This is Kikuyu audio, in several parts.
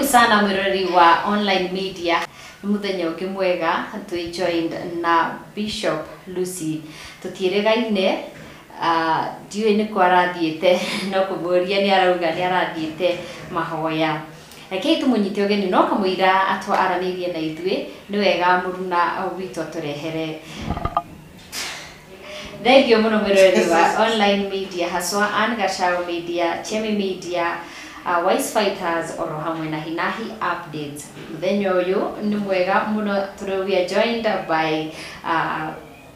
Sana mwiroreri wa online media, muthenya ũngĩ mwega twĩ joined na Bishop Lucy. Tũtiĩrĩgaine, ndiũĩ nĩ kũ arathiĩte, no kũmũria nĩ arauga nĩ arathiĩte mahoya. Rekei tũmũnyite ũgeni, no kamũira atwaranĩirie na ithuĩ nĩ wega mũruna witũ atũrehere. Thank you mũno mwĩroreri wa online media, haswa Ann Gachau Media, Chemi Media, Wise Fighters oro hamwe na Hinahi Updates. Mũthenya ũyũ nĩ mwega mũno tũrĩ we are joined by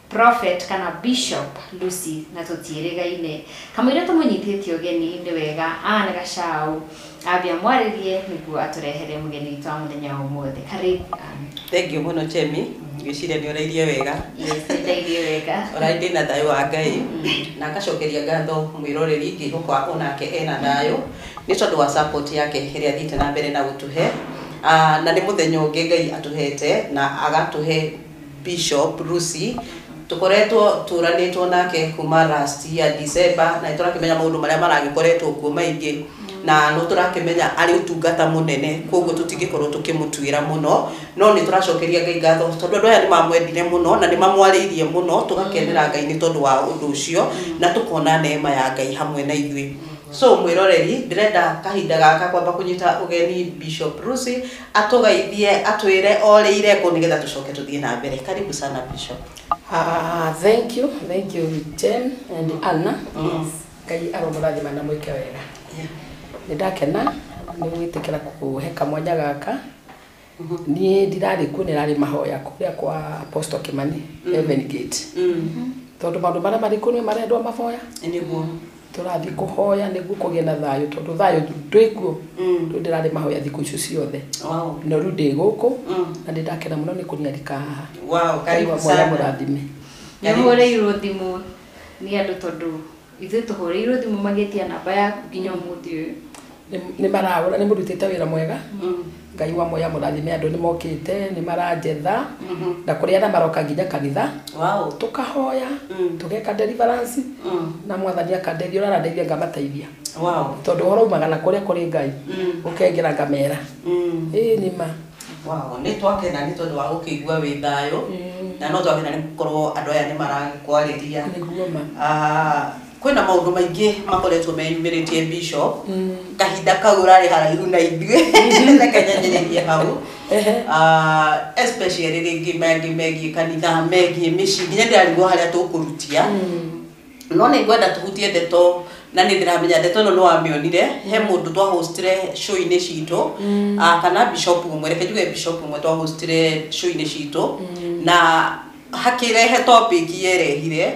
Prophet kana Bishop Lucy na tũtiĩrĩgaine. Kamũira tũmũnyitĩte ũgeni nĩ wega Ann Gachau ambia mwarĩrie nĩguo atũrehere mũgeni witũ wa mũthenya wa ũmũthĩ. Karibu, Ann. Thank you mũno, Chemi. Ngwĩciria nĩ ũrairie wega. Yes, nĩndairie wega. Ũrai ndĩna thayũ wa Ngai na ngacokeria ngatho mwĩroreri, ngĩhoka onake ena thayũ nĩ tondũ wa support yake ĩrĩa athiĩte na mbere na gũtũhe. Na nĩ mũthenya ũngĩ Ngai atũhete na agatũhe Bishop Lucy. Tũkoretwo tũranĩtwo nake kuma last year December, na nĩ tũrakĩmenya maũndũ marĩa maragĩkoretwo kuo maingĩ, na no tũrakĩmenya arĩ ũtungata mũnene, koguo tũtingĩkorwo tũkĩmũtuĩra mũno, no nĩ tũracokeria Ngai ngatho tondũ andũ aya nĩ mamwendire mũno na nĩ mamwarĩirie mũno. Tũgakenera Ngai nĩ tondũ wa ũndũ ũcio na tũkona neema ya Ngai hamwe na ithuĩ. So mwĩroreri, ndĩrenda kahinda gaka kwamba kũnyita ũgeni Bishop Lucy atũgeithie, atwĩre orĩire kũ, nĩgetha tũcoke tũthiĩ na mbere. Karibu sana, Bishop. Thank you, thank you, Jen and Anna. Ngai aromũrathima na mwĩke wega. Nĩ ndakena nĩ gwĩtĩkĩra kũhe kamwanya gaka. Niĩ ndirarĩ kuo, nĩ mahoya kũrĩa kwa Apostle Kimani, Heaven Gate. Tondũ maũndũ marĩa marĩ kuo nĩ marendwo maboya. Tũrathiĩ kũhoya nĩguo kũgĩe na thayũ, tondũ thayũ ndwĩkuo. Rĩu ndĩrarĩ mahoya thikũ icio ciothe. No rĩu ndĩ gũkũ na nĩ ndakena mũno nĩ kũniarika haha. Ngai Karibu wa mwanya sana. Mũrathime. Nĩ ũhũrĩirwo thimũ nĩ andũ? Tondũ ithuĩ tũhũrĩirwo thimũ magĩtia namba yaku nginya ũmũthĩ ũyũ. Nĩ marahũra, nĩ mũrutĩte wĩra mwega. Ngai wa moya mũrathime. Andũ nĩ mokĩte, nĩ maranjetha na kũrĩ arĩa maroka nginya kanitha. Tũkahoya, tũgeka deliverance na Mwathani akandeithia, ũrĩa arandeithia ngamateithia, tondũ ũhoro umaga na kũrĩa kũrĩ Ngai, ũkengera ngamera. Ĩĩ, nĩ ma. Wow, nĩ twakena nĩ tondũ wa gũkĩigua wĩ thayũ na no twakena nĩ gũkorwo andũ aya nĩ maragĩkwarĩria. Nĩguo ma. Ah, kwĩna maũndũ maingĩ makoretwo meyumĩrĩtie, Bishop, kahinda kau ũrarĩ haraihu na ithuĩ. Reke nyanjĩrĩrie hau. Ah, especially rĩngĩ mangĩ megiĩ kanitha, megiĩ mĩciĩ, nginya ndĩrarigwo harĩa tũkũrutia, no nĩ ngwenda tũhutie ndeto, na nĩ ndĩramenya ndeto ĩno nĩ wamĩonire. He mũndũ twahostire show-inĩ citũ, ah, kana bishop ũmwe, reke njuge bishop ũmwe twahostire show-inĩ citũ, na hakĩrehe topic yerehire,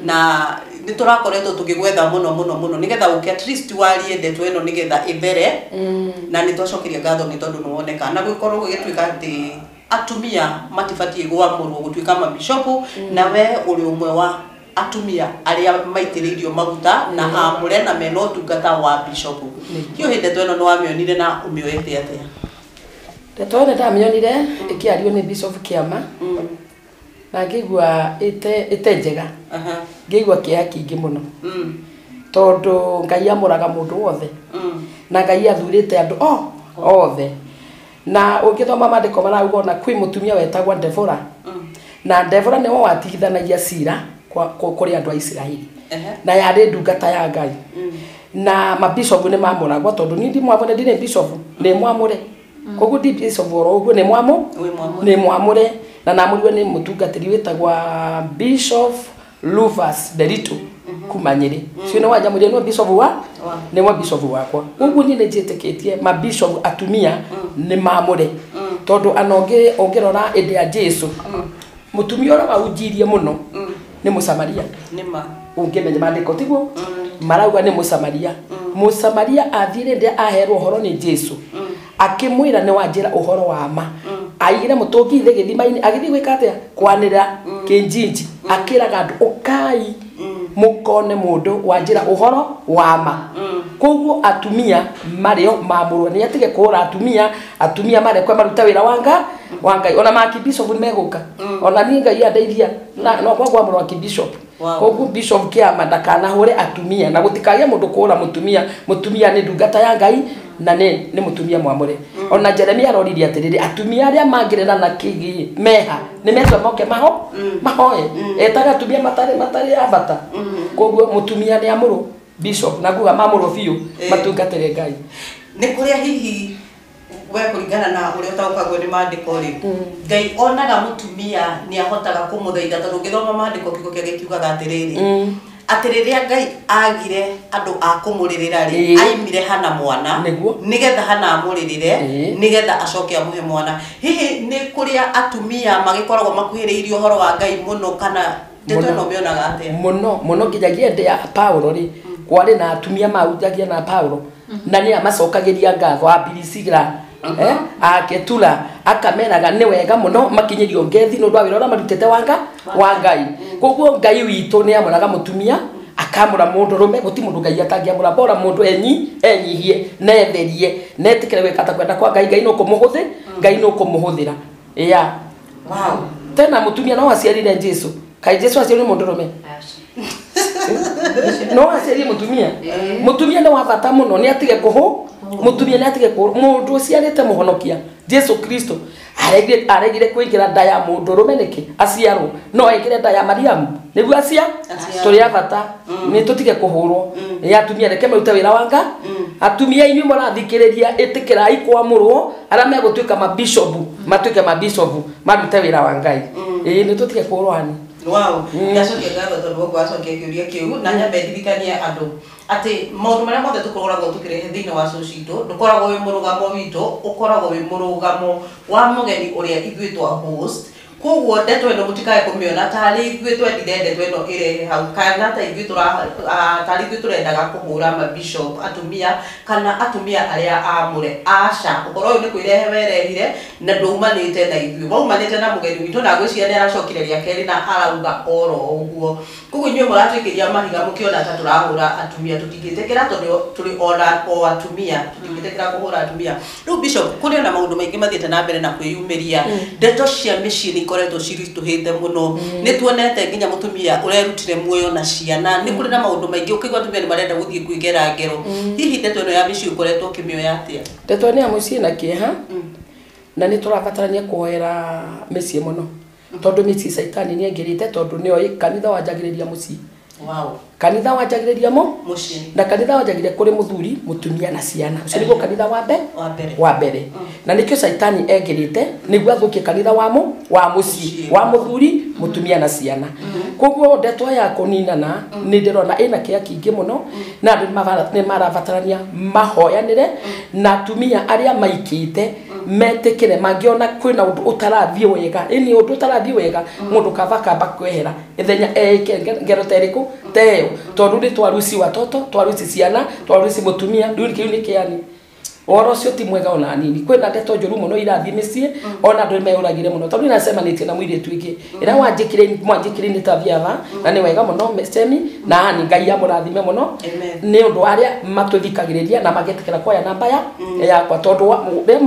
na nĩ tũrakoretwo tũkĩgwetha mũno mũno mũno nĩgetha ũke at least warie ndeto ĩno nĩgetha ĩthere, na nĩ twacokeria ngatho nĩ tondũ nĩ woneka na gũkorwo gũgĩtuĩka atĩ atumia matibatiĩ gwamũrwo gũtuĩka mabishopu, na we ũrĩ ũmwe wa atumia arĩa maitĩrĩirio maguta na amũre na mena ũtungata wa bishopu. Hiũ ndeto ĩno nĩ wamĩonire na ũmĩoete atĩa? Ndeto ĩno ndamĩonire ĩkĩario nĩ Bishop Kĩama na ngĩigua ĩte njega. Ngĩigua kĩeha kĩingĩ mũno, tondũ Ngai amũraga mũndũ wothe na Ngai athurĩte andũ o othe, na ũngĩthoma maandĩko marauga ona kwĩ mũtumia wetagwo Devora, na Devora nĩwe watigithanagia cira kũrĩ andũ a Isiraeli, na yarĩ ndungata ya Ngai. Na mabishopu nĩ mamũragwo, tondũ niĩ ndimwamũre, ndirĩ bishopu, nĩ mwamũre, koguo ndi bishopu oro ũguo, nĩ mwamũ Wĩ mwamũre. Nĩ mwamũre na namũrirwo nĩ mũtungatĩri wĩtagwa Bishop Rufus Derito kuma Nyĩrĩ. Cio nĩ wanyamũrire nĩwe bishop wa nĩwe bishop wakwa. Ũguo niĩ nĩ njĩtĩkĩtie mabishop atumia nĩ mamũre, tondũ ana ũngĩrora ĩndĩ ya Jesu, mũtumia ũrĩa wahunjirie mũno nĩ Mũsamaria. Nĩ ma. Ũngĩmenya maandĩko tiguo marauga nĩ Mũsamaria. Mũsamaria athire rĩrĩa aherwo ũhoro nĩ Jesu, akĩmwĩra, "Nĩ wanjĩra ũhoro wa ma." Aigire mũtũngi thĩ gĩthima-inĩ, agĩthiĩ gwĩka atĩa? Kwanĩrĩra kĩnjinji, akĩraga andũ, "Ũkai mũkone mũndũ wanjĩra ũhoro wa ma." Koguo atumia marĩo mamũrwo nĩ atige kũhũra atumia. Atumia marekwe marute wĩra wa Ngai. Ona makibishop nĩ megũka, ona niĩ Ngai andeithia na no kwa kwamũrwo akibishop. Koguo Bishop Kĩama ndakanahũre atumia na gũtikagĩe mũndũ kũhũra mũtumia. Mũtumia nĩ ndungata ya Ngai. Na nĩ mũtumia mwamũre. Ona Jeremia aroririe atĩrĩrĩ, atumia arĩa mangĩrera na kĩgi meha nĩ metwo moke mahoe. Etaga atumia matarĩ a bata. Koguo mũtumia nĩ amũrũ bishop na nguga mamũrũ biũ matungatĩre Ngai. Nĩ kũrĩa hihi we kũringana na ũrĩa ũtaũkagwo nĩ maandĩko rĩ, Ngai onaga mũtumia nĩ ahotaga kũmũthaitha, tondũ ũngĩthoma maandĩko kiugo kĩake kiugaga atĩrĩrĩ, atĩ rĩrĩa Ngai agire andũ a kũmũrĩrĩra rĩ, aimire Hana mwana nĩgetha Hana amũrĩrĩre, nĩgetha acoke amũhe mwana. Hihi nĩ kũrĩa atumia magĩkoragwo makuhĩrĩirie ũhoro wa Ngai mũno, kana ndeto ĩno mĩonaga atĩa? Mũno mũno, nginyagia hĩndĩ ya Paulo rĩ, kwarĩ na atumia mahunjagia na Paulo, na nĩ amacokagĩria ngatho a Priscilla, a Ketura, akameraga nĩ wega mũno makinyĩrio ngethi nĩ ũndũ wa wĩra ũrĩa marutĩte wa Ngai. Koguo Ngai witũ nĩ amũraga mũtumia, akamũra mũndũrũme, gũtirĩ mũndũ Ngai atangĩamũra, bora mũndũ enyihie, na etherie, na etĩkĩre gwĩka ta kwenda kwa Ngai. Ngai no kũmũhũthĩra, Ngai no kũmũhũthĩra. Yeah. Wow. Tena mũtumia no aciarire Jesu. Kaĩ Jesu aciarire mũndũrũme? No aciarire mũtumia. Mũtumia nĩ wa bata mũno, nĩ atige kũhũ, mũtumia nĩ atige kũhũ. Mũndũ ũciarĩte mũhonokia Jesu Kristo aregire kũingĩra nda ya mũndũrũme nĩkĩ aciarwo, no aingĩre nda ya Mariamu nĩguo acia. Tũrĩ a bata, nĩ tũtige kũhũrwo. Nĩ atumia reke marute wĩra wa Ngai. Atumia inyuĩ mũrathikĩrĩria, ĩtĩkĩrai kwamũrwo, arĩa megũtuĩka mabishopu matuĩke mabishopu, marute wĩra wa Ngai. Ĩĩ, nĩ tũtige kũhũrwo hani. Wow, ndacokia ngatho tondũ woguo wacokia kĩũria kĩu, na nyambe ndirikanie andũ atĩ maũndũ marĩa mothe tũkoragwo tũkĩrehe thĩinĩ wa show citũ ndũkoragwo wĩ mũrũgamo witũ, ũkoragwo wĩ mũrũgamo wa mũgeni ũrĩa ithuĩ twa host. Koguo ndeto ĩno mũtikae kũmĩona tarĩ ithuĩ twendire ndeto ĩno ĩrehe hau, kana ta ithuĩ tarĩ ithuĩ tũrendaga kũhũra mabishop atumia kana atumia arĩa amũre. Aca, ũhoro ũyũ nĩ kwĩrehe werehire na ndũumanĩte na ithuĩ, waumanĩte na mũgeni witũ, na ngwĩciria nĩ aracokire rĩa kerĩ na arauga oro ũguo. Koguo inyuĩ mũratwĩkĩria mahiga mũkĩona ta tũrahũra atumia, tũtingĩtĩkĩra tondũ tũrĩ ona o atumia, tũtingĩtĩkĩra kũhũra atumia. Rĩu bishop, kũrĩ ona maũndũ maingĩ mathiĩte na mbere na kwĩyumĩria, ndeto cia mĩciĩ nĩ ikoretwo ciritũhĩte mũno, nĩ tuonete nginya mũtumia ũrerutire muoyo na ciana, nĩ kũrĩ na maũndũ maingĩ ũkĩigua atumia nĩ marenda gũthiĩ kwĩgera ngero. Hihi ndeto ĩno ya mĩciĩ ũkoretwo ũkĩmĩoya atĩa? Ndeto ĩno ya mũciĩ na kĩeha, na nĩ tũrabatarania kũhoera mĩciĩ mũno, tondũ mĩciĩ caitani nĩ aingĩrĩte, tondũ nĩoĩ kanitha wanjagĩrĩria mũciĩ. Wow. Kanitha wanjagĩrĩria mũciĩ, na kanitha wanjagĩrĩria kũrĩ mũthuri, mũtumia na ciana. Ũcio nĩguo kanitha wa mbere. Na nĩkĩo caitani engĩrĩte nĩguo athũkie kanitha wa mũciĩ, wa mũthuri, mũtumia na ciana. Koguo ndeto ya kũninana nĩ ndĩrona ĩna kĩeha kĩingĩ mũno, na andũ nĩ marabatarania mahoyanĩre, na atumia arĩa maikĩte metĩkĩre mangĩona kwĩna ũndũ ũtarathiĩ wega, ĩni ũndũ ũtarathiĩ wega, mũndũ kaba kamba kwehera ithenya eke ngero ta ĩrĩkũ ta ĩyo, tondũ nĩ twaruci watoto, twaruci ciana, twaruci mũtumia, rĩu kĩu nĩ kĩani. Ũhoro ũcio ti mwega ona hanini. Kwĩna ndeto njũru mũno irathiĩ mĩciĩ, ona andũ nĩmeyũragire mũno, tondũ nĩnacemanĩtie na mũirĩtu ũngĩ ĩrĩa mwanjĩkire nĩ tathiaga, na nĩ wega mũno Cemi, na hani Ngai amũrathime mũno nĩ ũndũ wa arĩa matũthikagĩrĩria na magetĩkĩra kuoya namba yakwa, tondũ rĩrĩa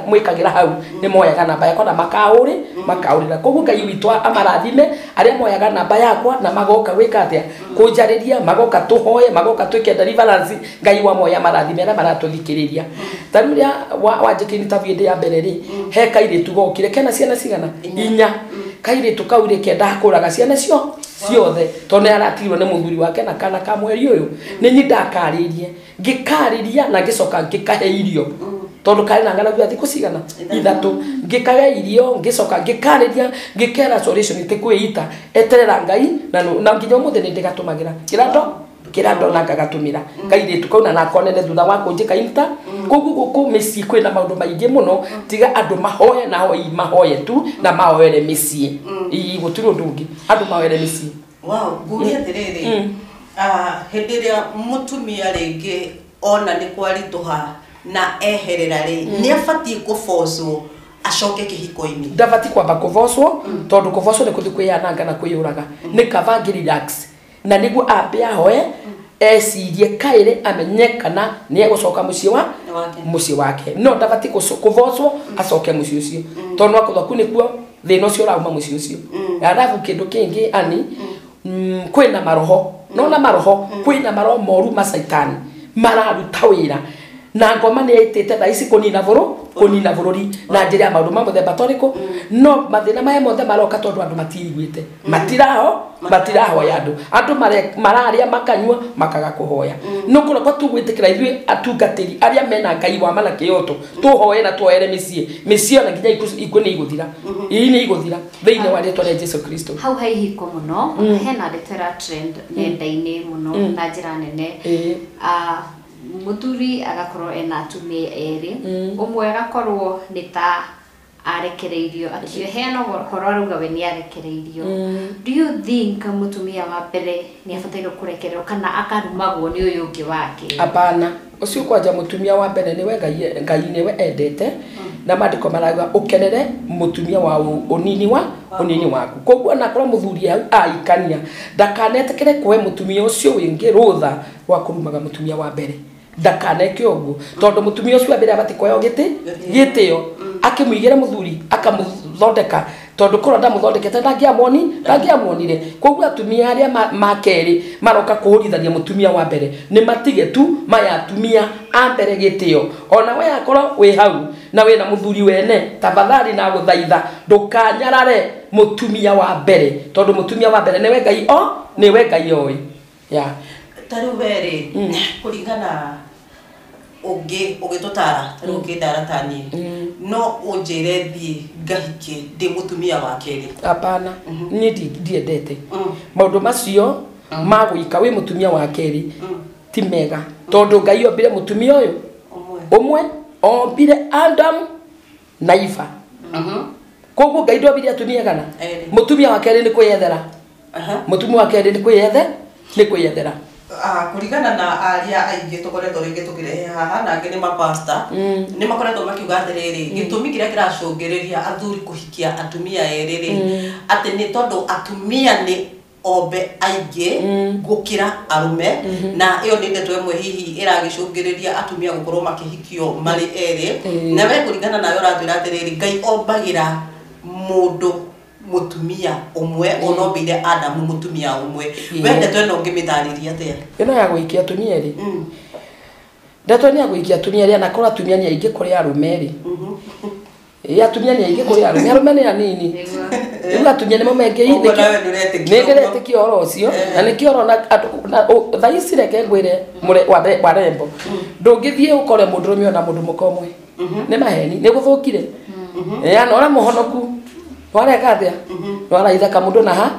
mwĩkagĩra hau nĩ moyaga namba yakwa na makaũrĩra. Koguo Ngai witũ amarathime arĩa moyaga namba yakwa na magoka gwĩka atĩa, kũnjarĩria, magoka tũhoe, magoka twĩke deliverance. Ngai wa moya marathime arĩa maratũthikĩrĩria. Ta rĩu rĩrĩa wanjĩkĩire interview hĩndĩ ya mbere rĩ, he kairĩtu gokire kena ciana cigana? Inya. Kairĩtu kau rĩ kendaga kũraga ciana ciothe, tondũ nĩ aratigirwo nĩ mũthuri wake na kana ka mweri ũyũ. Nĩ niĩ ndakarĩrie, ngĩkarĩria na ngĩcoka ngĩkahe irio, tondũ karĩ na ng'aragu ya thikũ cigana? 3. Ngĩkahe irio, ngĩcoka ngĩkarĩria, ngĩkera solution ti kwĩita, eterera Ngai, na nginya ũmũthĩ nĩ ndĩgatũmagĩra kĩrĩa ndona ngagatũmĩra kairĩtu kau, na nakonene thutha wa kũnjĩka inta. Koguo gũkũ mĩciĩ kwĩna maũndũ maingĩ mũno, tiga andũ mahoe na mahoe tu na mahoere mĩciĩ. Ĩĩ, gũtirĩ ũndũ ũngĩ, andũ mahoere mĩciĩ. Wow, ngũria atĩrĩrĩ, hĩndĩ ĩrĩa mũtumia rĩngĩ ona nĩ kwaritũha na eherera rĩ, nĩ abatiĩ kũbocwo acoke kĩhiko-inĩ? Ndabatiĩ kwamba kũbocwo, tondũ kũbocwo nĩ kũthiĩ kwĩyananga na kwĩyũraga. Nĩ kaba ngĩ relax, na nĩguo ambe ahoe, ecirie kaĩrĩ, amenye kana nĩ egũcoka mũciĩ wake. No ndabatiĩ kũbocwo acoke mũciĩ ũcio, tondũ no akorwo kũu nĩkuo thĩna ũcio ũrauma mũciĩ ũcio. Arabu kĩndũ kĩngĩ ani, kwĩna maroho, nona maroho, kwĩna maroho moru ma caitani mararuta wĩra. Na ngoma nĩ ĩtĩte thaa ici kũnina bũrũri na njĩra ya maũndũ ma mũthemba torĩkũ. No mathĩna maya mothe maroka tondũ andũ matiiguĩte, matirahoya andũ. Andũ mararĩa makanyua makaga kũhoya. No kũroko tu gwĩtĩkĩra ithuĩ atungatĩri arĩa mena Ngai wa mana kĩoto tũhoe na twoere mĩciĩ mĩciĩ ona nginya ikuũ nĩ igũthira. Ii nĩ igũthira thĩinĩ wa rĩtwa rĩa Jesu Kristo. Hau haihiko mũno hena ndeto ĩra trend nenda-inĩ mũno na njĩra nene. Muthuri agakorwo ena atumia erĩ, ũmwe agakorwo nĩ ta arekereirio akĩheana ũhoro arauga we nĩ arekereirio. Do you think mutumia wa mbere nĩ abatairwo kũrekererwo kana akarumagwo nĩ ũyũ ũngĩ wake? Hapana, ũcio kwanja mutumia wa mbere nĩwe Ngai nĩwe endete, na maandĩko marauga ũkenere mutumia wa ũnini waku. Koguo onakorwo mũthuri hau aikania ndakanetĩkĩre kũhe mũtumia ũcio wĩngĩ rũtha rwa kũrumaga mũtumia wa mbere. Ndakaneke ũguo tondũ mũtumia ũcio wa mbere abatiĩ kũheo gĩtĩo akĩmũigĩra mũthuri akamũthondeka tondũ korwo ndamũthondekete ndangĩamuonire. Koguo atumia arĩa ma kerĩ maroka kũhũrithania mũtumia wa mbere nĩ matige tu maya atumia a mbere gĩtĩo. Ona we akorwo wĩ hau na wĩna mũthuri wene, tafadhali na gũthaitha ndũkanyarare mũtumia wa mbere tondũ mũtumia wa mbere nĩwe Ngai nĩwe Ngai oĩ. Yeah. Ta rĩu we rĩ, kũringana ũngĩtũtara ta rĩu ũngĩndara ta niĩ, no ũnjĩre thiĩ ngahike ndĩ mũtumia wa kerĩ? Hapana, niĩ ndiendete maũndũ macio ma gũika wĩ mũtumia wa kerĩ ti mega tondũ Ngai ombire mũtumia ũyũ ũmwe, ombire Adam na Eva. Koguo Ngai ndombire atumia kana mũtumia wa kerĩ nĩ kwĩyethera. Mũtumia wa kerĩ nĩ kwĩyethera. Kũringana na aria aingĩ tũkoretwo rĩngĩ tũkĩrehe haha na angĩ nĩ mapasta, nĩ makoretwo makiuga atĩrĩrĩ, gĩtũmi kĩrĩa kĩracũngĩrĩria athuri kũhikia atumia erĩ rĩ, atĩ nĩ tondũ atumia nĩ ombe aingĩ gũkĩra arũme, na ĩyo nĩ ndeto ĩmwe hihi ĩragĩcũngĩrĩria atumia gũkorwo makĩhikio marĩ erĩ. Na we kũringana nawe ũratwĩra atĩrĩrĩ, Ngai ombagĩra mũndũ mũtumia ũmwe, onombĩire Adamu mũtumia ũmwe. We ndeto ĩno ũngĩmĩtarĩria atĩa? Ĩno ya gũikia atumia erĩ, ndeto nĩ ya gũikia atumia erĩ, na korwo atumia nĩ aingĩ kũrĩ arũme rĩ, atumia nĩ aingĩ kũrĩ arũme, arũme nĩ anini. Rĩu atumia nĩmo mengĩ. Nĩ ndĩretĩkia ũhoro ũcio, na nĩkĩo ũrona andũ thaa ici reke ngwĩre wa rembo, ndũngĩthiĩ ũkore mũndũrũme ona mũndũ mũka ũmwe. Nĩ maheni, nĩ gũthũkire. Na ũrĩa mũhonoku wareka atia waraithaka mũndũ na ha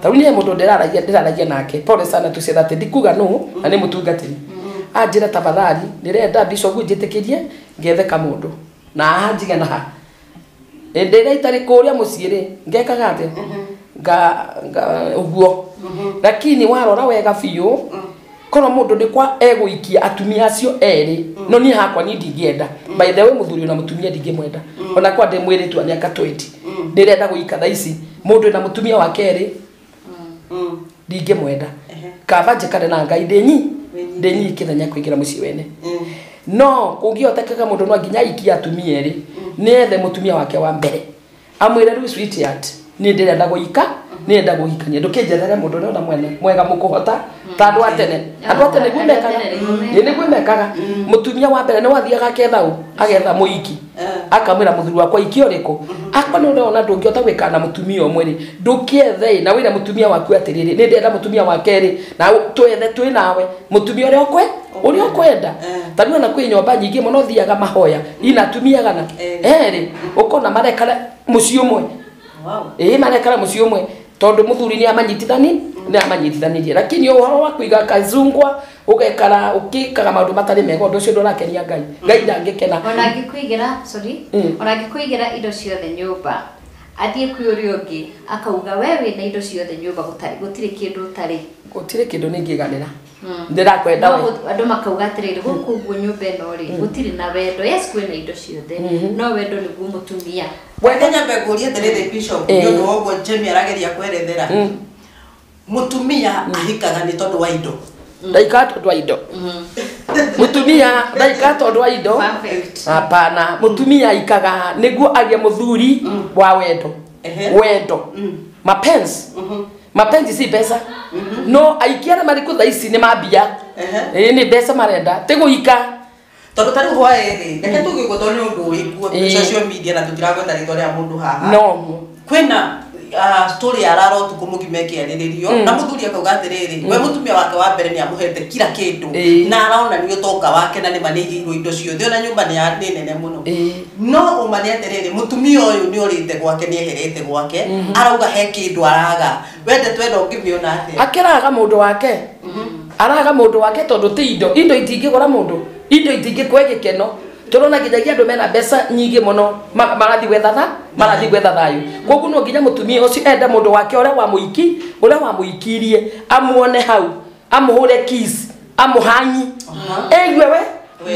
ta rĩu niĩ mũndũ ndĩraragia nake pole sana tu say that ndikuga nũ na nĩ mũtungatĩri anjĩra tafadhali ndĩrenda bishop njĩtĩkĩrie ngethe kamũndũ na haha njige na ha ĩndĩ ĩrĩa itarĩ kũrĩa mũciĩ rĩ ngekaga atĩa nga ũguo. Lakini warora wega biũ korwo mũndũ nĩ kwa egũikia atumia acio erĩ, no niĩ hakwa niĩ ndingĩenda. By the way mũthuri na mũtumia ndingĩmwenda ona kwa ndĩ mwĩrĩtu wa mĩaka 20 ndĩrenda gũika thaa ici mũndũ na mũtumia wa kerĩ ndingĩmwenda. Kaba njikare na Ngai ndĩ nyiki thenya kũingĩra mũciĩ wene. No kũngĩhotekeka mũndũ no nginya aikie atumia erĩ nĩethe mũtumia wake wa mbere amwĩre rĩu sweetheart niĩ ndĩrenda gũika nĩenda gũhikania ndũkĩnjethere mũndũ ũrĩa ona mwene mwega mũkũhota ta andũ a tene. Andũ a tene nĩguo mekaga. Mũtumia wa mbere nĩ wathiaga aketha ũ agetha mũiki akamwĩra mũthuri wakwa iki ũrĩkũ akwa nĩ ũrona ndũngĩhota gwĩka na mũtumia ũmwe rĩ ndũkĩethe na wĩre mũtumia waku atĩrĩrĩ nĩ ndĩrenda mũtumia wa kerĩ na twethe twĩ nawe mũtumia ũrĩa ũrĩa ũkwenda. Ta rĩu ona kwĩ nyũmba nyingĩ mũno thiaga mahoya ina atumia gana erĩ ũkona marekara mũciĩ ũmwe. Ĩĩ marekara mũciĩ ũmwe tondũ mũthuri nĩ amanyitithanirie. Lakini ũhoro wa kũiga kazungwa ũgekara ũkĩkaga maũndũ matarĩ mega ũndũ ũcio ndũrakenia Ngai. Ngai ndangĩkena. Ona angĩkũigĩra ona angĩkũigĩra indo ciothe nyũmba athiĩ kwĩ ũrĩa ũngĩ akauga we wĩna indo ciothe nyũmba gũtirĩ kĩndũ ũtarĩ. Gũtirĩ kĩndũ nĩngĩganĩra. Ndĩrakwenda we. Andũ makauga atĩrĩrĩ gũkũ ũguo nyũmba ĩno rĩ gũtirĩ na wendo. Yes kwĩna indo ciothe no wendo nĩguo mũtumia. Wende nyambe ngũrie atĩrĩrĩ Bishop nĩ ũndũ wa ũguo Jemmy arageria kwerethera. Mũtumia ahikaga nĩ tondũ wa indo. Ndaikaga tondũ wa indo. Mũtumia ndaikaga tondũ wa indo. Hapana, mũtumia aikaga nĩguo agĩe mũthuri wa wendo. Wendo. Mapenzi. Mapenzi si pesa. No aikia arĩa marĩ kũ thaa ici nĩ mambia. Ĩĩ nĩ mbeca marenda. Ti gũika. Tondu ta riu hwaĩ-rĩ reke tuge ũguo tondũ nĩ ũndũ wĩkuo social media na tũtiragweta rĩtwa rĩa mũndũ haha no kwĩna story arara ũtukũ mũgima ĩkĩarĩrĩrio na mũthuri akauga atĩrĩrĩ we mũtumia wake wa mbere nĩ amũhete kila kĩndũ na aronania ũtonga wake na nĩma nĩaigĩirwo indo ciothe ona nyũmba nĩ nene mũno no ũma nĩ atĩrĩrĩ mũtumia ũyũ nĩ orĩte gwake nĩ eherete gwake arauga he kĩndũ araga wende twenda ũngĩmĩona atĩa akĩraga mũndũ wake araga mũndũ wake tondũ ti indo indo itingĩgũra mũndũ indo itingĩkũhe gĩkeno turona nginyagia andu mena mbeca nyingĩ mũno marathi gwetha marathi gwetha thayu koguo no nginya mutumia ucio ende mundu wake uria wa muiki uria wa muikirie amuone hau amuhure kiss amuhanyi eigue we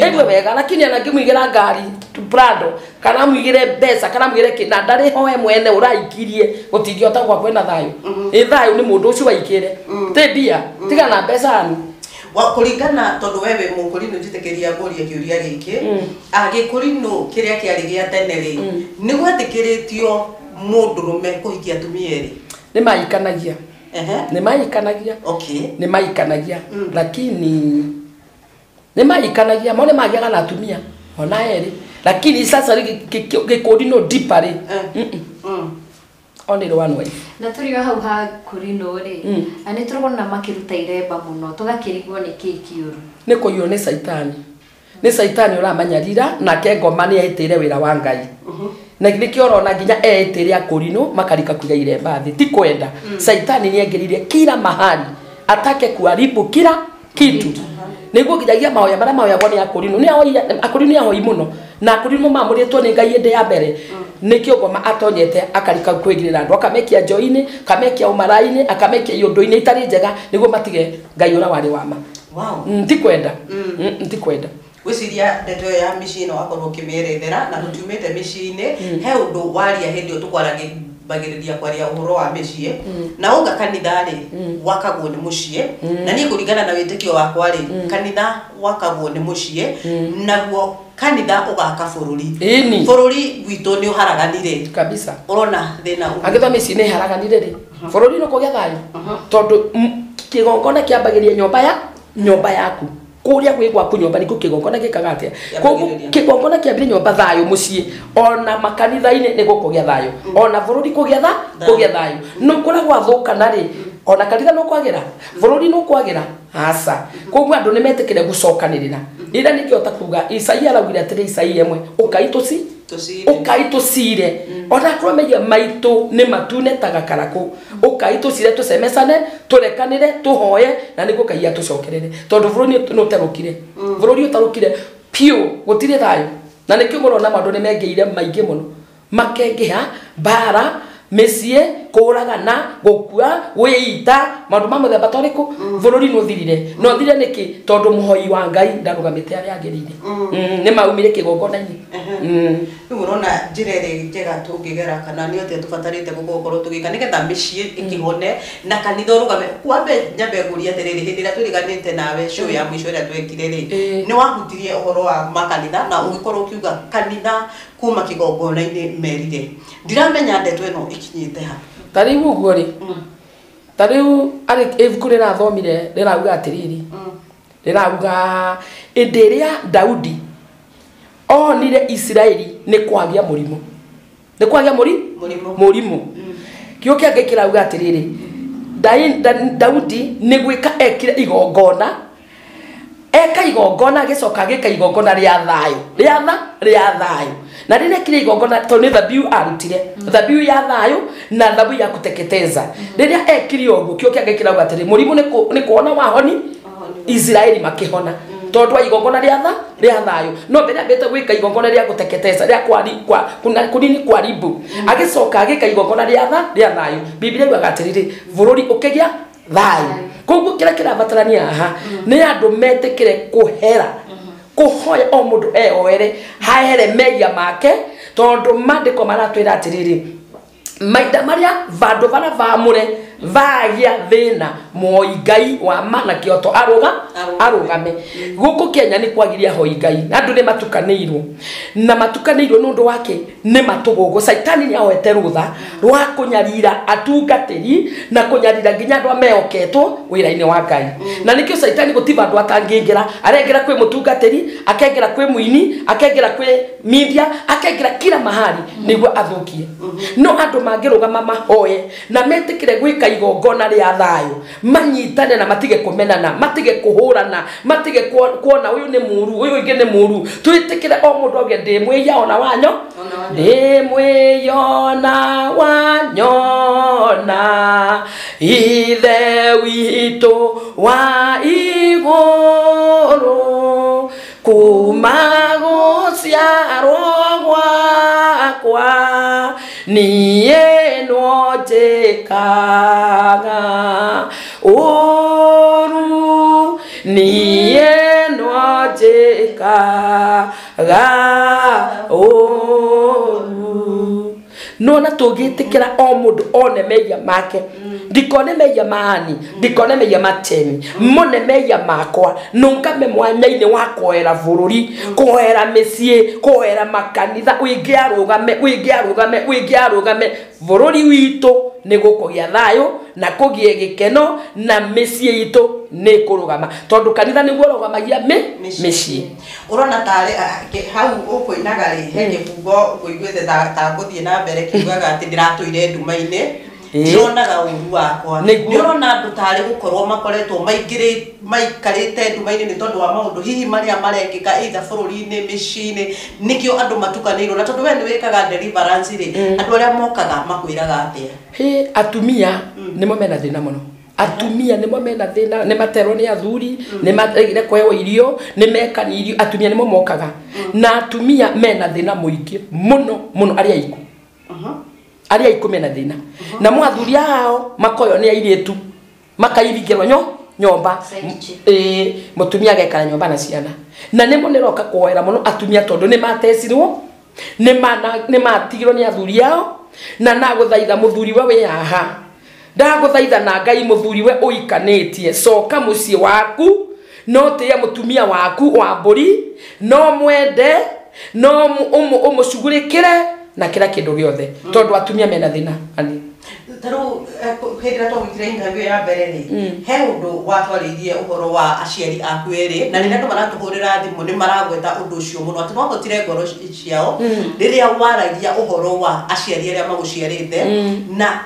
eigue wega lakini anangĩmuigĩra ngari Prado kana amuigĩre mbeca kana amuigĩre kĩ na ndarĩ hoe mwene ũraikirie gũtingĩhota gwa kwĩna thayũ ĩ thayũ nĩ mũndũ ũcio waikĩre ti mbia tiga na mbeca anu wa kuringana tondu wewe mukurino njitikiria nguria kiuria giki agikurino kiria kiari gia tene ri ni gwetikiritio mundurume kuhikia atumia eri ni maikanagia ni maikanagia okay ni maikanagia lakini ni maikanagia mo ni magiaga na atumia ona eri lakini sasa gikurino deeper ri only one wife na turi hau ha kurino ri ani turona makiruta iremba muno tugakirigwo ni ki kiuru ni kuiywo ni saitani ni saitani uramanyarira nake ngoma ni etire wira wa Ngai na nikio urona nginya etire akurino makarika kuiga iremba thi ti kwenda saitani ni engiririe kila mahali atake kuharibu kila kitu niguo nginyagia mahoya maria mahoyagwo ni akurino ni ahoi akurino ni ahoi muno na akurino mamuritwo ni Ngai ende ya mbere nikio ngoma atonyete akarika kwigirira andu akamekia njoini akamekia umaraini akamekia iundu-ini itari njega niguo matige Ngai ura wari wa ma wow ti kwenda ti kwenda gwiciria ndeto ya mĩciĩ no akorwo ũkĩmĩerethera na tũtiumĩte mĩciĩ-inĩ he ũndũ waria hĩndĩ ĩyo tũkwaragĩrĩria kwaria ũhoro wa mĩciĩ na ũnga kanitha rĩ wakagwo nĩ mũciĩ na niĩ kũringana na wĩtĩkio wakwa rĩ kanitha wakagwo nĩ mũciĩ naguo kanitha ũgaka bũrũri bũrũri witũ nĩ ũharaganire kabisa ũrona thĩna angĩthwa mĩciĩ nĩ ĩharaganire rĩ bũrũri nĩ ũkũgĩa thayũ tondũ kĩgongona kĩambagĩria nyũmba yaku kuria gwi gwaku nyomba niko kigongona gikaga atia koguo kigongona kiambire nyomba thayo mucii ona makanitha-ini ni gukugia thayo ona bururi kugia tha kugia thayo no kura gwathukana ri ona kanitha no kwagira bururi no kwagira aca koguo andu ni metikire gucokanirira ira nikiota kuga Isaia araugire atiri Isaia imwe ukai tuci ukai tucire ona korwo mehia maitu ni matune ta gakaraku ukai tucire tucemecane turekanire tuhoye na niguo Ngai atucokerere tondu bururi no utarukire bururi utarukire piu gutire thayo na nikio murona maundu ni mengeire maingi muno makengiha mbara mĩciĩ kũragana gũkua gwĩita maũndũ ma mũthemba ta ũrĩkũ bũrũri nĩ ũthirire na ũthirire nĩkĩ tondũ mũhoi wa Ngai ndarũgamĩte arĩa agĩrĩire nĩ maumire kĩgongona-inĩ rĩu ũrona njĩra ĩrĩa njega tũngĩgera kana nĩ atĩa tũbatarĩte gũkorwo tũgĩka nĩgetha mĩciĩ ĩkĩhone na kanitha ũrũgame kwambe nyambe ngũrie atĩrĩrĩ hĩndĩ ĩrĩa twĩrĩganĩte nawe show ya mũico ĩrĩa twekire rĩ nĩ wahutirie ũhoro wa makanitha na ũgĩkorwo ũkiuga kanitha kuma kĩgongona-inĩ merire ndiramenya ndeto ĩno ĩkinyĩte ha ta rĩu ũguo rĩ ta rĩu arĩ ibuku rĩrathomire rĩrauga atĩrĩrĩ rĩrauga ĩndĩ ĩrĩa Daudi onire Isiraeli nĩ kwagĩa mũrimũ nĩ kwagĩa mũrimũ kĩo kĩa Ngai kĩrauga atĩrĩrĩ Daudi nĩ gwĩka ekire igongona eka igongona agĩcoka agĩka igongona rĩa thayũ rĩa thayũ na rĩrĩa ekire igongona tondũ nĩ thabiu arutire thabiu ya thayũ na thabiu ya kuteketeza rĩrĩa ekire ũguo kĩo kĩa Ngai kĩrauga atĩrĩ mũrimũ nĩ kuona wahoni Isiraeli makĩhona tondũ wa igongona rĩa thayũ no mbere ambĩte gwĩka igongona rĩa guteketeza rĩa kunini kwaribu agĩcoka agĩka igongona rĩa thayũ Biblia yugaga atĩrĩrĩ bũrũri ũkĩgĩa thayũ koguo kĩrĩa kĩrabatarania haha nĩ andũ metĩkĩre kũhera kũhoya o mũndũ eoere hahere mehia make tondũ maandĩko maratwĩra atĩrĩrĩ maita marĩa vandũ bara vamũre Vagia thina muhoi Ngai wa ma na kioto arugame. Guku Kenya ni kwagiria hoi Ngai na andu ni matukanirwo na matukanirwo nundu wake ni matugugu. Saitani ni ahoete rutha rwa kunyarira atungatiri na kunyarira nginya andu ameoketwo wira-ini wa Ngai. Na nikio saitani gutiva andu atangingira, arengira kwi mutungatiri, akengira kwi muini, akengira kwi media, akengira kila mahali niguo athukie. No andu mangirugama mahoe na metikire gwika igongona ria thayo, manyitane na matige kumenana, matige kuhurana, matige kuona uyu ni muru uyu ingi ni muru. Twitikire o mundu auge ndi mwiya ona wanyo, ndi mwiya ona wanyona, ithe witu wa iguru, kuma guciarwo gwakwa niĩ no njĩkaga ũru, niĩ no njĩkaga ũru. No na tũngĩtĩkĩra o mũndũ one mehia make, ndikone mehia maani, ndikone mehia matemi, mone mehia makwa, nũngame mwanya-inĩ wa kũhoera bũrũri, kũhoera mĩciĩ, kũhoera makanitha, ũingĩ arũgame, ũingĩ arũgame, ũingĩ arũgame. Bũrũri witũ nĩ gũkũgĩa thayũ na kũgĩe gĩkeno na mĩciĩ itũ nĩ kũrũgama, tondũ kanitha nĩguo ũrũgamagia mĩciĩ. Ũrona tarĩ hau ũkũinaga rĩ, he kĩbungo ũkũiguĩte ta ngũthiĩ na mbere kiugaga atĩ ndĩratũire nduma-inĩ, ndironaga ũru wakwa. Nĩ ũrona andũ tarĩ gũkorwo makoretwo maikarĩte nduma-inĩ nĩ tondũ wa maũndũ hihi marĩa marekĩka either bũrũri-inĩ, mĩciĩ-inĩ, nĩkĩo andũ matukanĩirwo. Na tondũ we nĩ wĩkaga deliverance rĩ, andũ arĩa mokaga makwĩraga atĩa? Hĩ, atumia nĩmo mena thĩna mũno. Atumia nĩmo mena thĩna, nĩ materwo nĩ athuri, nĩ maregire kũheo irio, nĩ mekanirio. Atumia nĩmo mokaga na atumia mena thĩna mũingĩ mũno mũno, arĩa aiku, arĩa aiku mena thĩna. Na athuri ao makoywo nĩ airĩtu, makairigĩrwo nyomba, mũtumia agekara nyomba na ciana. Na nĩmo nĩroka kuoera mũno atumia tondũ nĩ matecirwo, nĩ matigirwo nĩ athuri ao. Na nagũthaitha mũthuri we wĩ haha, ndagũthaitha na Ngai mũthuri we ũikanĩtie, coka mũciĩ waku, no tĩe mũtumia waku wa mbũri, no mwende, no ũmũcugurĩkĩre na kĩra kĩndũ gĩothe, tondũ atumia mena thĩna. Ta rĩu hĩndĩ ĩrĩa twagwĩkire interview ya mbere rĩ, he ũndũ watwarĩirie ũhoro wa aciari aku erĩ, na rĩrĩa andũ maratũhũrĩra thimũ nĩ maragweta ũndũ ũcio mũno, atĩ nwahotire ngoro ciao rĩrĩa waragia ũhoro wa aciari arĩa magũciarĩte na